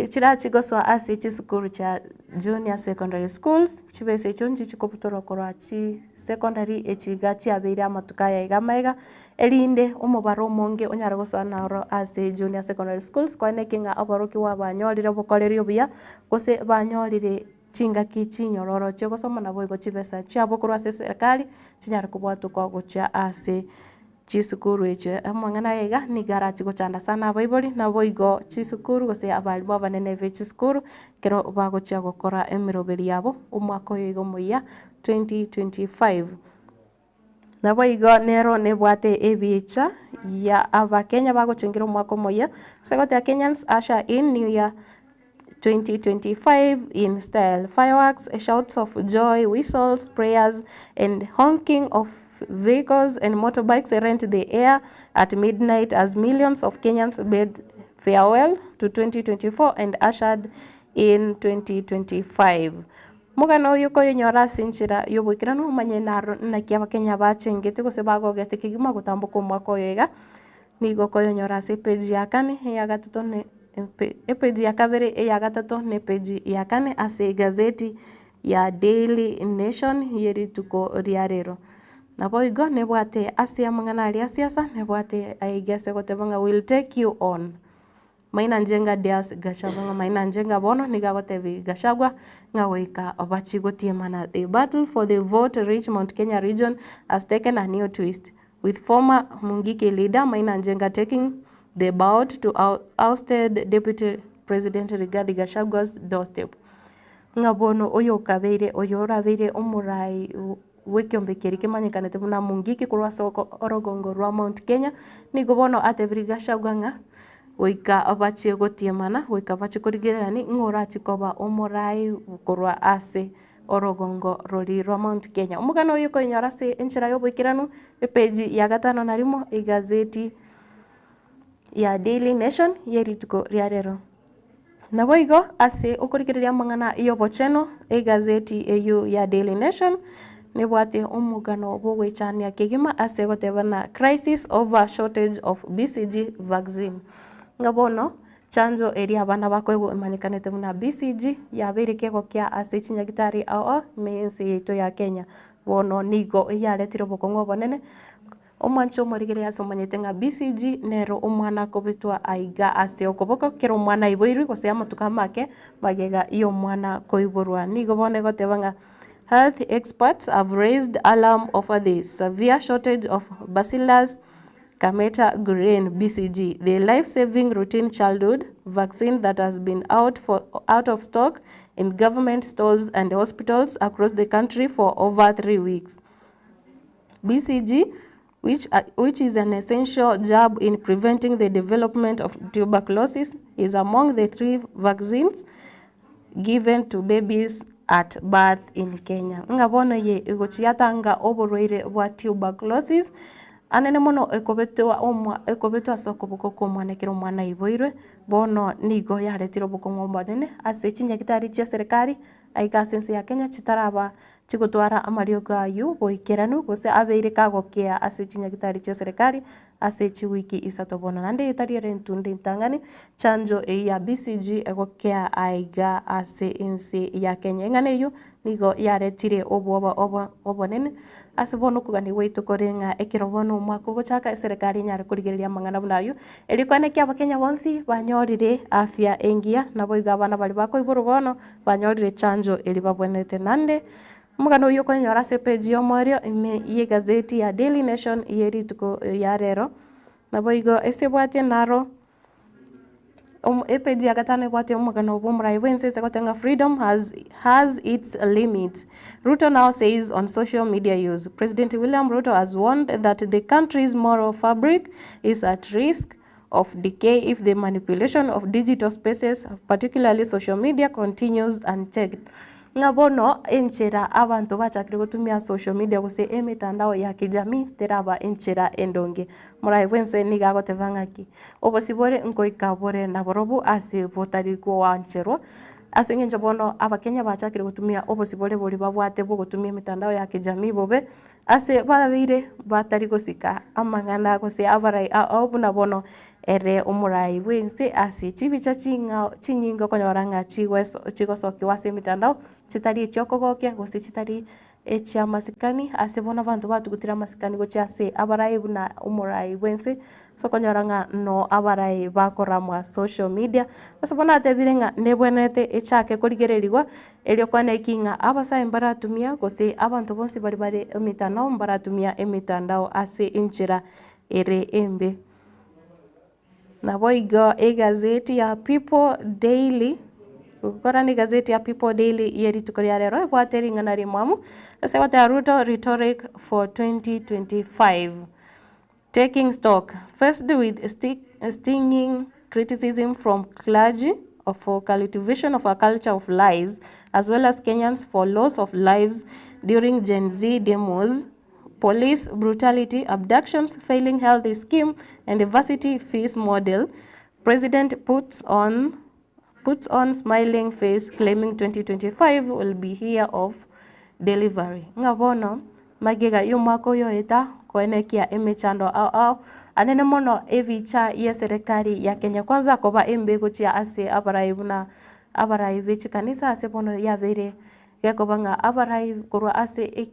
Chirachigosoa ase chisukuru cha junior secondary schools chibesa echo nchichikobutorwa korwa chi secondary echiga chiabeire amatuka ya iga maiga erinde omobaro omonge onyare gosoa naro ase junior secondary schools kwane ng'a abaroki banyorire obokoreri obuya gose banyorire chingaki chinyororo chiogosoma nabo igo chibesa chiabo korwa ase serikali chinyare kobwatokwa gochia ase chisukuru echo amang'ana iga nigara chigochanda sana abaibori nabo igo chisukuru gose abarimu abanene be chisukuru kero bagochia gokora emiroberi yabo omwaka oyo igo muya 2025. Nabo igo nero nebwate ebicha ya abakenya bagochengera omwaka omoya segote Kenyans usher in new year 2025 in style. Fireworks, shouts of joy, whistles, prayers, and honking of vehicles and motorbikes rent the air at midnight as millions of Kenyans bid farewell to 2024 and ushered in 2025. Mugano oyo koyonyora sinchira yobwikiranu omanye naro naki abakenya bachengete gose bagogete kegima gotamboka omwaka oyo iga nigo koyonyora ase page ya kane ya gatato ne epeji ya kabere ya gatato ne peji ya kane ase gazeti ya Daily Nation yerituko ria rero. Nabo igo nebwate ase amang'ana aria siasa nebwate aigase goteba will take you on. Maina Njenga Dias Gachagua Maina Njenga bono nigagotebi Gachagua ng'agoika bachigotiemana. The battle for the vote rich Mount Kenya region has taken a new twist, with former Mungiki leader Maina Njenga taking the bout to ousted Deputy President Rigathi Gachagua's doorstep. Ng'abono oyo kabeire oyo orabeire omorai wekiombekeri kimanyekanete buna Mungiki korwa soko orogongo rwa Mount Kenya nigo bono atebiri Gachagua ng'a goika bachie gotiemana goika bachie korigererani ng'orachikoba omorai korwa ase orogongo rori rwa Mount Kenya. Omogano oyo koinyora ase enchera yoboikeranu epeji ya gatano na rimo egazeti ya Daily Nation yerituko ria rero. Nabo igo ase okorigereria amang'ana yobocheno egazeti eyu ya Daily Nation nebwate omugano bogwechania kegima ase gotebana crisis over shortage of BCG vaccine. Ngabono chanjo eri abana bakoegwa emanyekanete buna BCG yabeire kegokia ase chinyagitari ao mensi yeito ya Kenya. Bono nigo yaretire obokong'u obonene omwancho omorigere ase omanyete ng'a BCG nero omwana akobetwa aiga ase okoboko kero omwana aiboirwe gose amatuko make magega iyo omwana koiborwa. Nigo bono egoteba ng'a health experts have raised alarm over the severe shortage of Bacillus Calmette Guerin BCG, the life-saving routine childhood vaccine that has been out of stock in government stores and hospitals across the country for over 3 weeks. BCG, which is an essential jab in preventing the development of tuberculosis, is among the 3 vaccines given to babies at birth in Kenya. Ngabono ye igochiatanga oborwaire bwa tuberculosis anene mono ekobetwa omwa ekobetwa soko boko kwa omwana kero omwana aiboirwe bono nigo yaretire obokong'u obonene ase chinyagitari chia serikali aiga ase ense ya Kenya chitaraba chigotwara amariogo ayu boikeranu gose abeire kagokea ase chinyagitari chia serikali ase chiwiki isato bono nande etariere entunde entang'ani chanjo eyi ya BCG egokea aiga ase ense ya Kenya. Eng'ana eyo nigo yaretire obwoba obonene ase bono okogania gwaito kore ng'a ekero bono omwaka ogochaka eserikali enyare korigereria amang'ana buna aywo erio kwane ki abakenya bonsi banyorire afya engiya nabo iga abana bari bakoiborwa bono banyorire chanjo eri babwenerete. Nande omogano oyo okonyora ase page ya omwerio ime ye gazeti ya Daily Nation yerituko ya rero. Nabo igo ase bwatie naro epeji ya gatano ebwate omogano bwa omorai bwense ase gotenga freedom has its limits. Ruto now says on social media use. President William Ruto has warned that the country's moral fabric is at risk of decay if the manipulation of digital spaces, particularly social media, continues unchecked. Ngabono enchera abantu bachakire gotumia social media gose emitandao ya kijamii teraba enchera endonge. Morai bwense niga agoteba ng'aki obosibore nkoika bore naborobu ase botari koancherwa ase eng'encho bono abakenya bachakire gotumia obosibore bori babwate bogotumia emitandao ya kijamii bobe ase babeire batari gosika amang'ana gose abarai ao buna bono ere omorai bwense ase chibicha chinyinga okonyora ng'a chigosokiwa ase emitandao chitari echiokogokia gose chitari echiamasikani ase bono abanto batugutire amasikani gochia ase abarai buna omorai bwense so okonyora ng'a no abarai bakoramwa social media ase bono atebire ng'a nebwenerete echake korigereriwa erio kwaneki ng'a abasae mbaratumia gose abanto bonsi bari bare emitandao mbaratumia emitandao ase enchera ere embe. Nabo igo egazeti ya People Daily gukora ni gazeti ya People Daily yerituko ria rero ebwate ring'ana rimwamu ase gotea Ruto rhetoric for 2025 taking stock faced with stinging criticism from clergy for cultivation of a culture of lies as well as Kenyans for loss of lives during Gen Z demos, police brutality, abductions, failing health scheme, and diversity fees model. President puts on smiling face claiming 2025 will be year of delivery. Ngavono magega yumwako yoeta koenekia emechando au au anene mono ebicha ya serikali ya Kenya Kwanza koba embego chia ase abarai buna abarai bechikanisa ase bono yabere gekobanga abarai korwa ase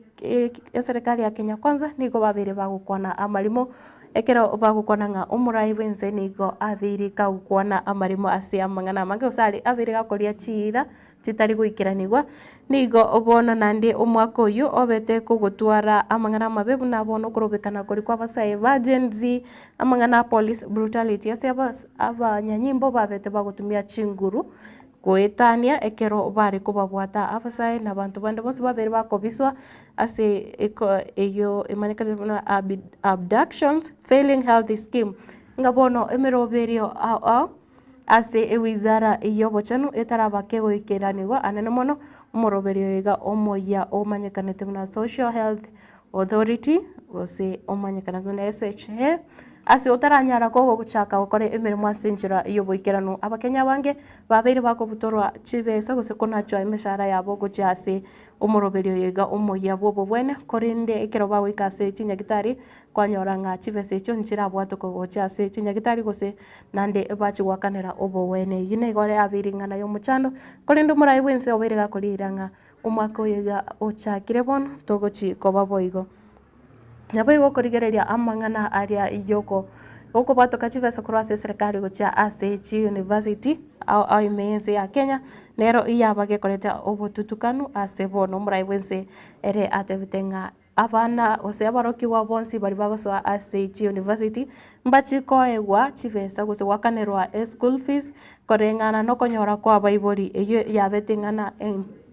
eserikali ya Kenya Kwanza nigo babere bagukwana amarimo ekero bagukwana ng'a omorai bwense nigo abere kagukwana amarimo ase amang'ana amange osare abere gakoria chiira chitari goikeranigwa nigo obono nande omwaka oyo obete kogotwara amang'ana amabe buna bono okorobekana kori kwa abasae ba Gen Z amang'ana police brutality ase abanyanyimbo babete bagotumia chinguru goetania ekero bare kobabwata abasae na bantu bande bonsi babere bakobiswa ase eyo emanekane buna abductions, failing health scheme ngabono emeroberio ao ase ewizara yobochenu etarabake goikeranigwa anene mono omoroberio iga omoya omanyekanete buna Social Health Authority gose omanyekana buna SHA ase otaranyara kogo gochaka gokora emirimo ase enchera yoboikerano abakenya bange babeire bakobutorwa chibesa gose konachwa emeshara yabo gochia ase omoroberio iga omoya bwobo bwene korende ekero bagoika ase chinyagitari kwanyora ng'a chibesa echio nchirabwate kogochia ase chinyagitari gose nande bachigwakanera obowene eyio nigo ere abeire ing'ana ya omochando korende omorai bwense obeire gakorira ng'a omwaka oyo iga ochakire bono togochi koba boigo. Nabo igo korigereria amang'ana aria yoko gokobatoka chibesa korwa ase serikali gochia ase chi university au ime ya Kenya nero iyabagekorete obotutukanu ase bono omorai bwense ere atebete ng'a abana gose abarokigwa bonsi bari bagosoa ase chi university mbachikoegwa chibesa gose gwakanerwa school fees koreng'ana nokonyora kwa abaibori eyo yabete ng'ana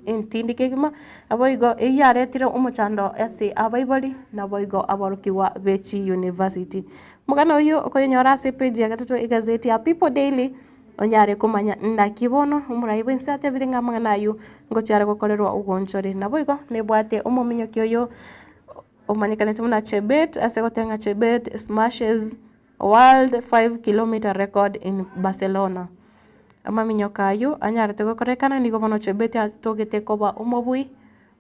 entindi kegima aboigo eyaretire omochando ase abaibori naboigo abarokiwa bechi university. Mugano oyo okoyenyora ase page ya gatato egazeti ya People Daily onyare kumanya nakibono omorai bwense atebire ng'a amang'ana ayo ngochiare gokorerwa ogonchore naboigo nebwate omominyoki oyo omanyekanete buna Chebet ase gotenga Chebet smashes world 5 km record in Barcelona. Amaminyoka ayo anyarete gokorekana nigo bono Chebet atogete koba omobui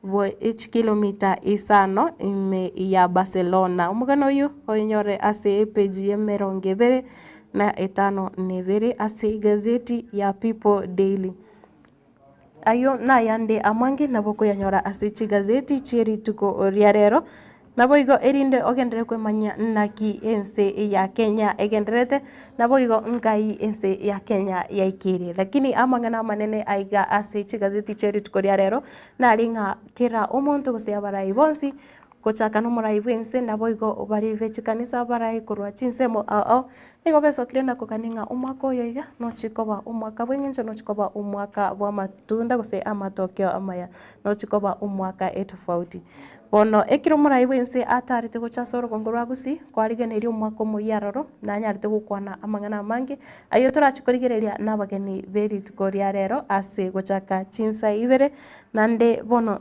bwe each kilomita isano ime ya Barcelona. Omogano oyo oinyore ase page ya 252 ase gazeti ya People Daily. Ayo nayande amange nabo koyanyora ase chigazeti chierituko ria rero nabo igo erinde ogendere kwemanya naki ense ya Kenya egenderete nabo igo ngai ense ya Kenya yaikire lakini amang'ana amanene aiga ase chigazeti chierituko ria rero nari ng'a kera omonto gose abarai bonsi gochaka nomorai bwense nabo igo bari bechikanisa abarai korwa chinsemo ao nigo besokire nako kaninga omwaka oyo iga nochikoba omwaka bweng'encho nochikoba omwaka bwa matunda gose amatokeo amaya nochikoba omwaka etofauti bono ekero omorai bwense atarete gocha ase orogongo rwa Gusii kwarigeneria omwaka omoyaroro nanyarete gokwana amang'ana amange ayo torachikorigereria nabageni berituko ria rero ase gochaka chinsa ibere nande bono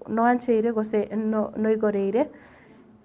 noancheire gose noigoreire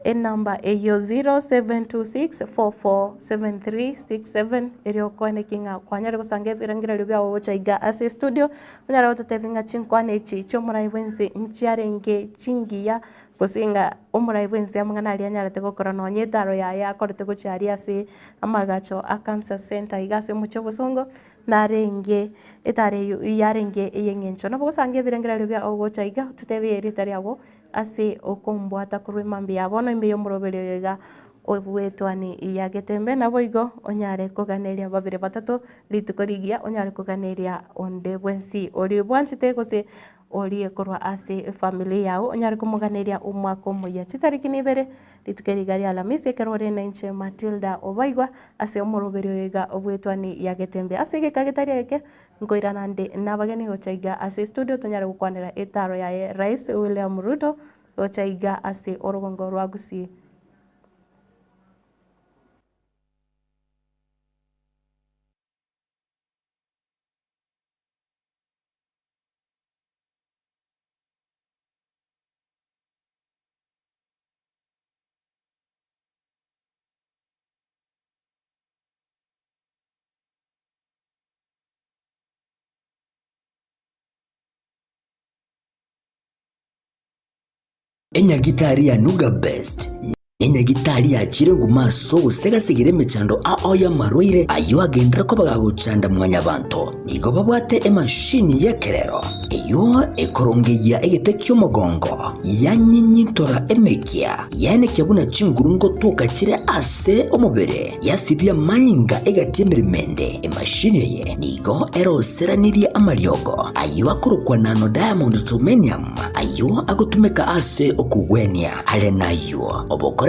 enamba eyo 0726447367 erio kwane kinga kwanyare gosanga ebirengererio byago gocha iga ase studio onyare gototebia ng'a chinkwana echi chiomorai bwense nchiarenge chingiya Gosinga omorai bwensi amang'ana aria anyarete gokora nonye etaro yaye akorete gochiaria ase amagacho a Cancer Center iga ase omochie obosongo narenge etare eyo yarenge eyeng'encho. Nabo gosanga ebirengererio bia ogocha iga totebe erita riago ase okombwata korwa emambia ya bono embe yomoroberio oyo iga obwetwani ya Getembe nabo igo onyare koganeria babere batato rituko rigiya onyare koganeria onde bwensi ori bwanchete gose orie korwa ase family yao onyare komoganeria omwaka omoya chitariki nibere rituko riga ria Alhamisi ekero ore na inche Matilda Obaigwa ase omoroberio iga obwetwani ya Getembe ase egeka getari eke nkoirana nde nabageni gocha iga ase studio tonyare gokwanera etaro yaye Rais William Ruto gocha iga ase orogongo rwa Gusii. Enyagitari ya Nuga Best enyagitari yachire ngumaso gusegasigire emechando ao ya marwaire ayo agendera ko bagagochanda mwanya banto nigo babwate emashini yekerero eyo ekorongeya egete ky'omogongo yanyinyintora emekia yane kyabuna chingurungo toka chire ase omobere yasibia manyinga egati emirimende emashini eye nigo eroseranirie amariogo ayo akorokwa nano diamond germanium ayo agotumeka ase okugwenia are nayo obokoreri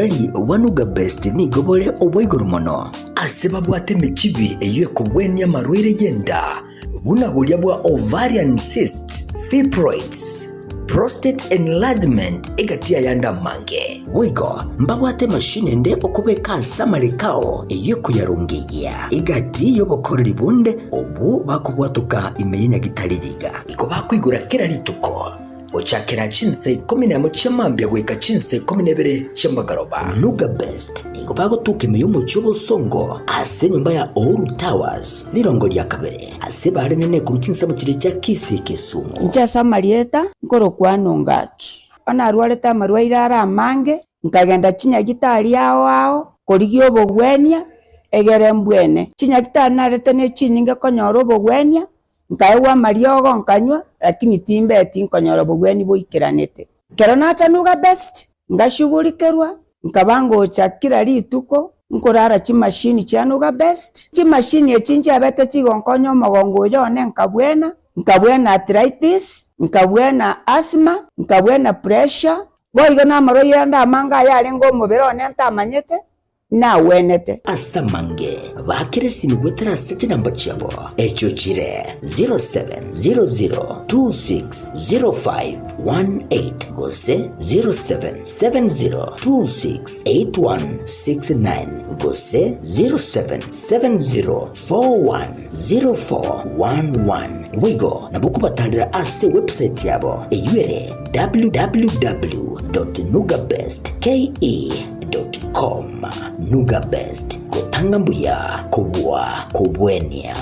wa Nuga Best nigo bore obwaigoro mono ase babwate emichibi eyo ekogwenia marwaire yenda buna buria bwa ovarian cyst, fibroids, prostate enlargement egatia yanda mange. Wigo mbabwate mashine nde okubeka asamarikao eyo kuyarungiya igati yobokoreri bunde obu bakubwatuka imenya gitariyiga iko bakwigura kera rituko ochakera chinse 11 chamambia gweka chinse 12 chamagaroba. Nuga Best nigo bagotuka emiyomo cy'obosongo ase nyumba ya Uhuru Towers lirongo lya kabere ase barenene ku chinse mu kire cya Kisii Kisumu. Ncha Samarieta nkoro kwanongaki ona arwarete amarwaire ara amange nkagenda chinyagitari ao ao korigia obogwenia egere mbwene chinyagitari narete ne chinyinge konyora obogwenia nkaewa mariogo nkanywa lakini timbeti nkonyora bugweni boikiranete kero nacha Nuga Best ngashughulikerwa nkabangocha kila rituko nkorara chimashini cha Nuga Best chimashini echinji abete chigonkonya omogongo oyo nkabwena nkabwena arthritis nkabwena asthma nkabwena pressure boigo namarwaire anda amanga yarengo omobere one ntamanyete na wenete asamange bakirisi nigwetera seche namba chabo echo chire 0700260518 gose 0770268169 gose 0770410411 wigo nabukubatalira ase website yabo eyuere www.nugabestke.com. Nuga Best kotanga mbuya kubwa kubwenia.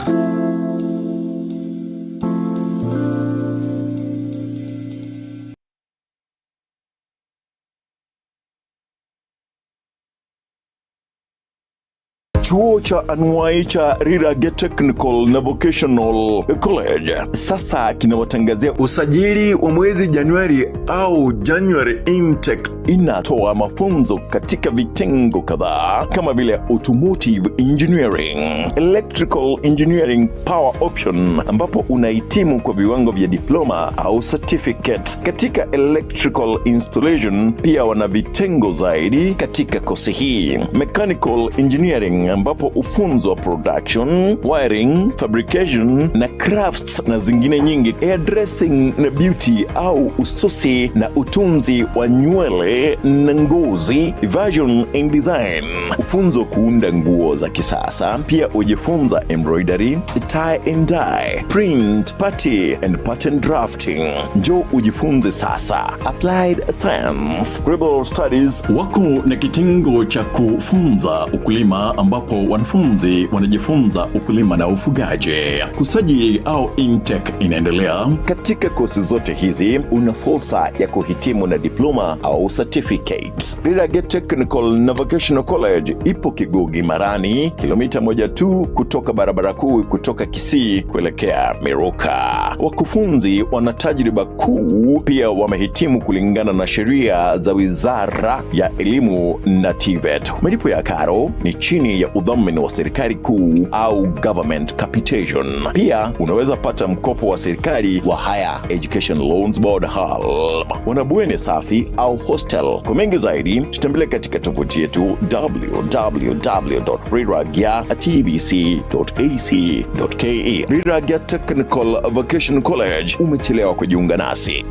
Chuo cha anuwai cha Rirage Technical na Vocational College sasa kinawatangazia usajili wa mwezi Januari au January intake. Inatoa mafunzo katika vitengo kadhaa kama vile automotive engineering, electrical engineering power option, ambapo unahitimu kwa viwango vya diploma au certificate katika electrical installation. Pia wana vitengo zaidi katika kosi hii: mechanical engineering, ambapo ufunzo production, wiring, fabrication na crafts na zingine nyingi, hairdressing na beauty au ususi na utunzi wa nywele na ngozi, fashion and design, ufunzo kuunda nguo za kisasa. Pia ujifunza embroidery, tie and dye, print, party and pattern drafting. Njoo ujifunze sasa. Applied Science, Global Studies wako na kitengo cha kufunza ukulima, ambapo ambapo wanafunzi wanajifunza ukulima na ufugaji. Kusajili au intake inaendelea. Katika kosi zote hizi una fursa ya kuhitimu na diploma au certificate. Rirage Technical na Vocational College ipo Kigugi Marani, kilomita 1 tu kutoka barabara kuu kutoka Kisii kuelekea Miruka. Wakufunzi wana tajriba kuu, pia wamehitimu kulingana na sheria za Wizara ya Elimu na TVET. Malipo ya karo ni chini ya udhamini wa serikali kuu au government capitation. Pia unaweza pata mkopo wa serikali wa Higher Education Loans Board HELB. Wana bweni safi au hostel. Kwa mengi zaidi tutembelee katika tovuti yetu www.riragya.tbc.ac.ke. Riragya Technical Vocational College, umechelewa kujiunga nasi.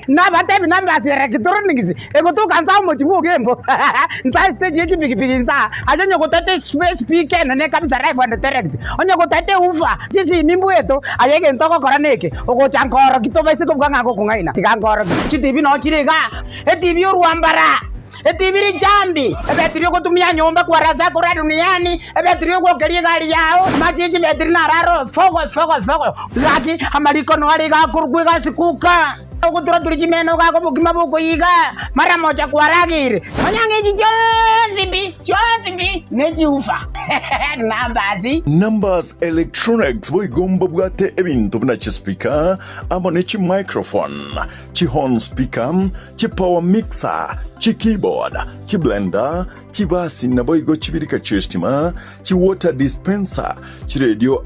Nabatebi nambasira electronics ekutuka nsa mochimu gembo nsa stage yechi pikipiki nsa aje nyokotete speaker nene kabisa live and direct onyokotete ufa chisi mimbu eto ayege ntoko kora neke ogochankoro kitobaise kobwa ngako kungaina tigankoro chitibi no chiriga etibi orwambara etibiri jambi ebetiri kutumia nyumba kwa raza kura duniani ebetiri kuokeria gari yao machichi betiri nararo fogo fogo fogo laki amaliko no ari gakurugwe gasikuka ogutura turi chimeno gako bukima bukuiga mara moja kwaragire onyange chonzibi chonzibi nechiufa nambazi Numbers Electronics boigomba bwate ebintu buna chispika amo ne chimicrophone, chihorn speaker, chipower mixer, chikeyboard, chiblender, chibasi na boigo chibirika chistima, chiwater dispenser, chiradio.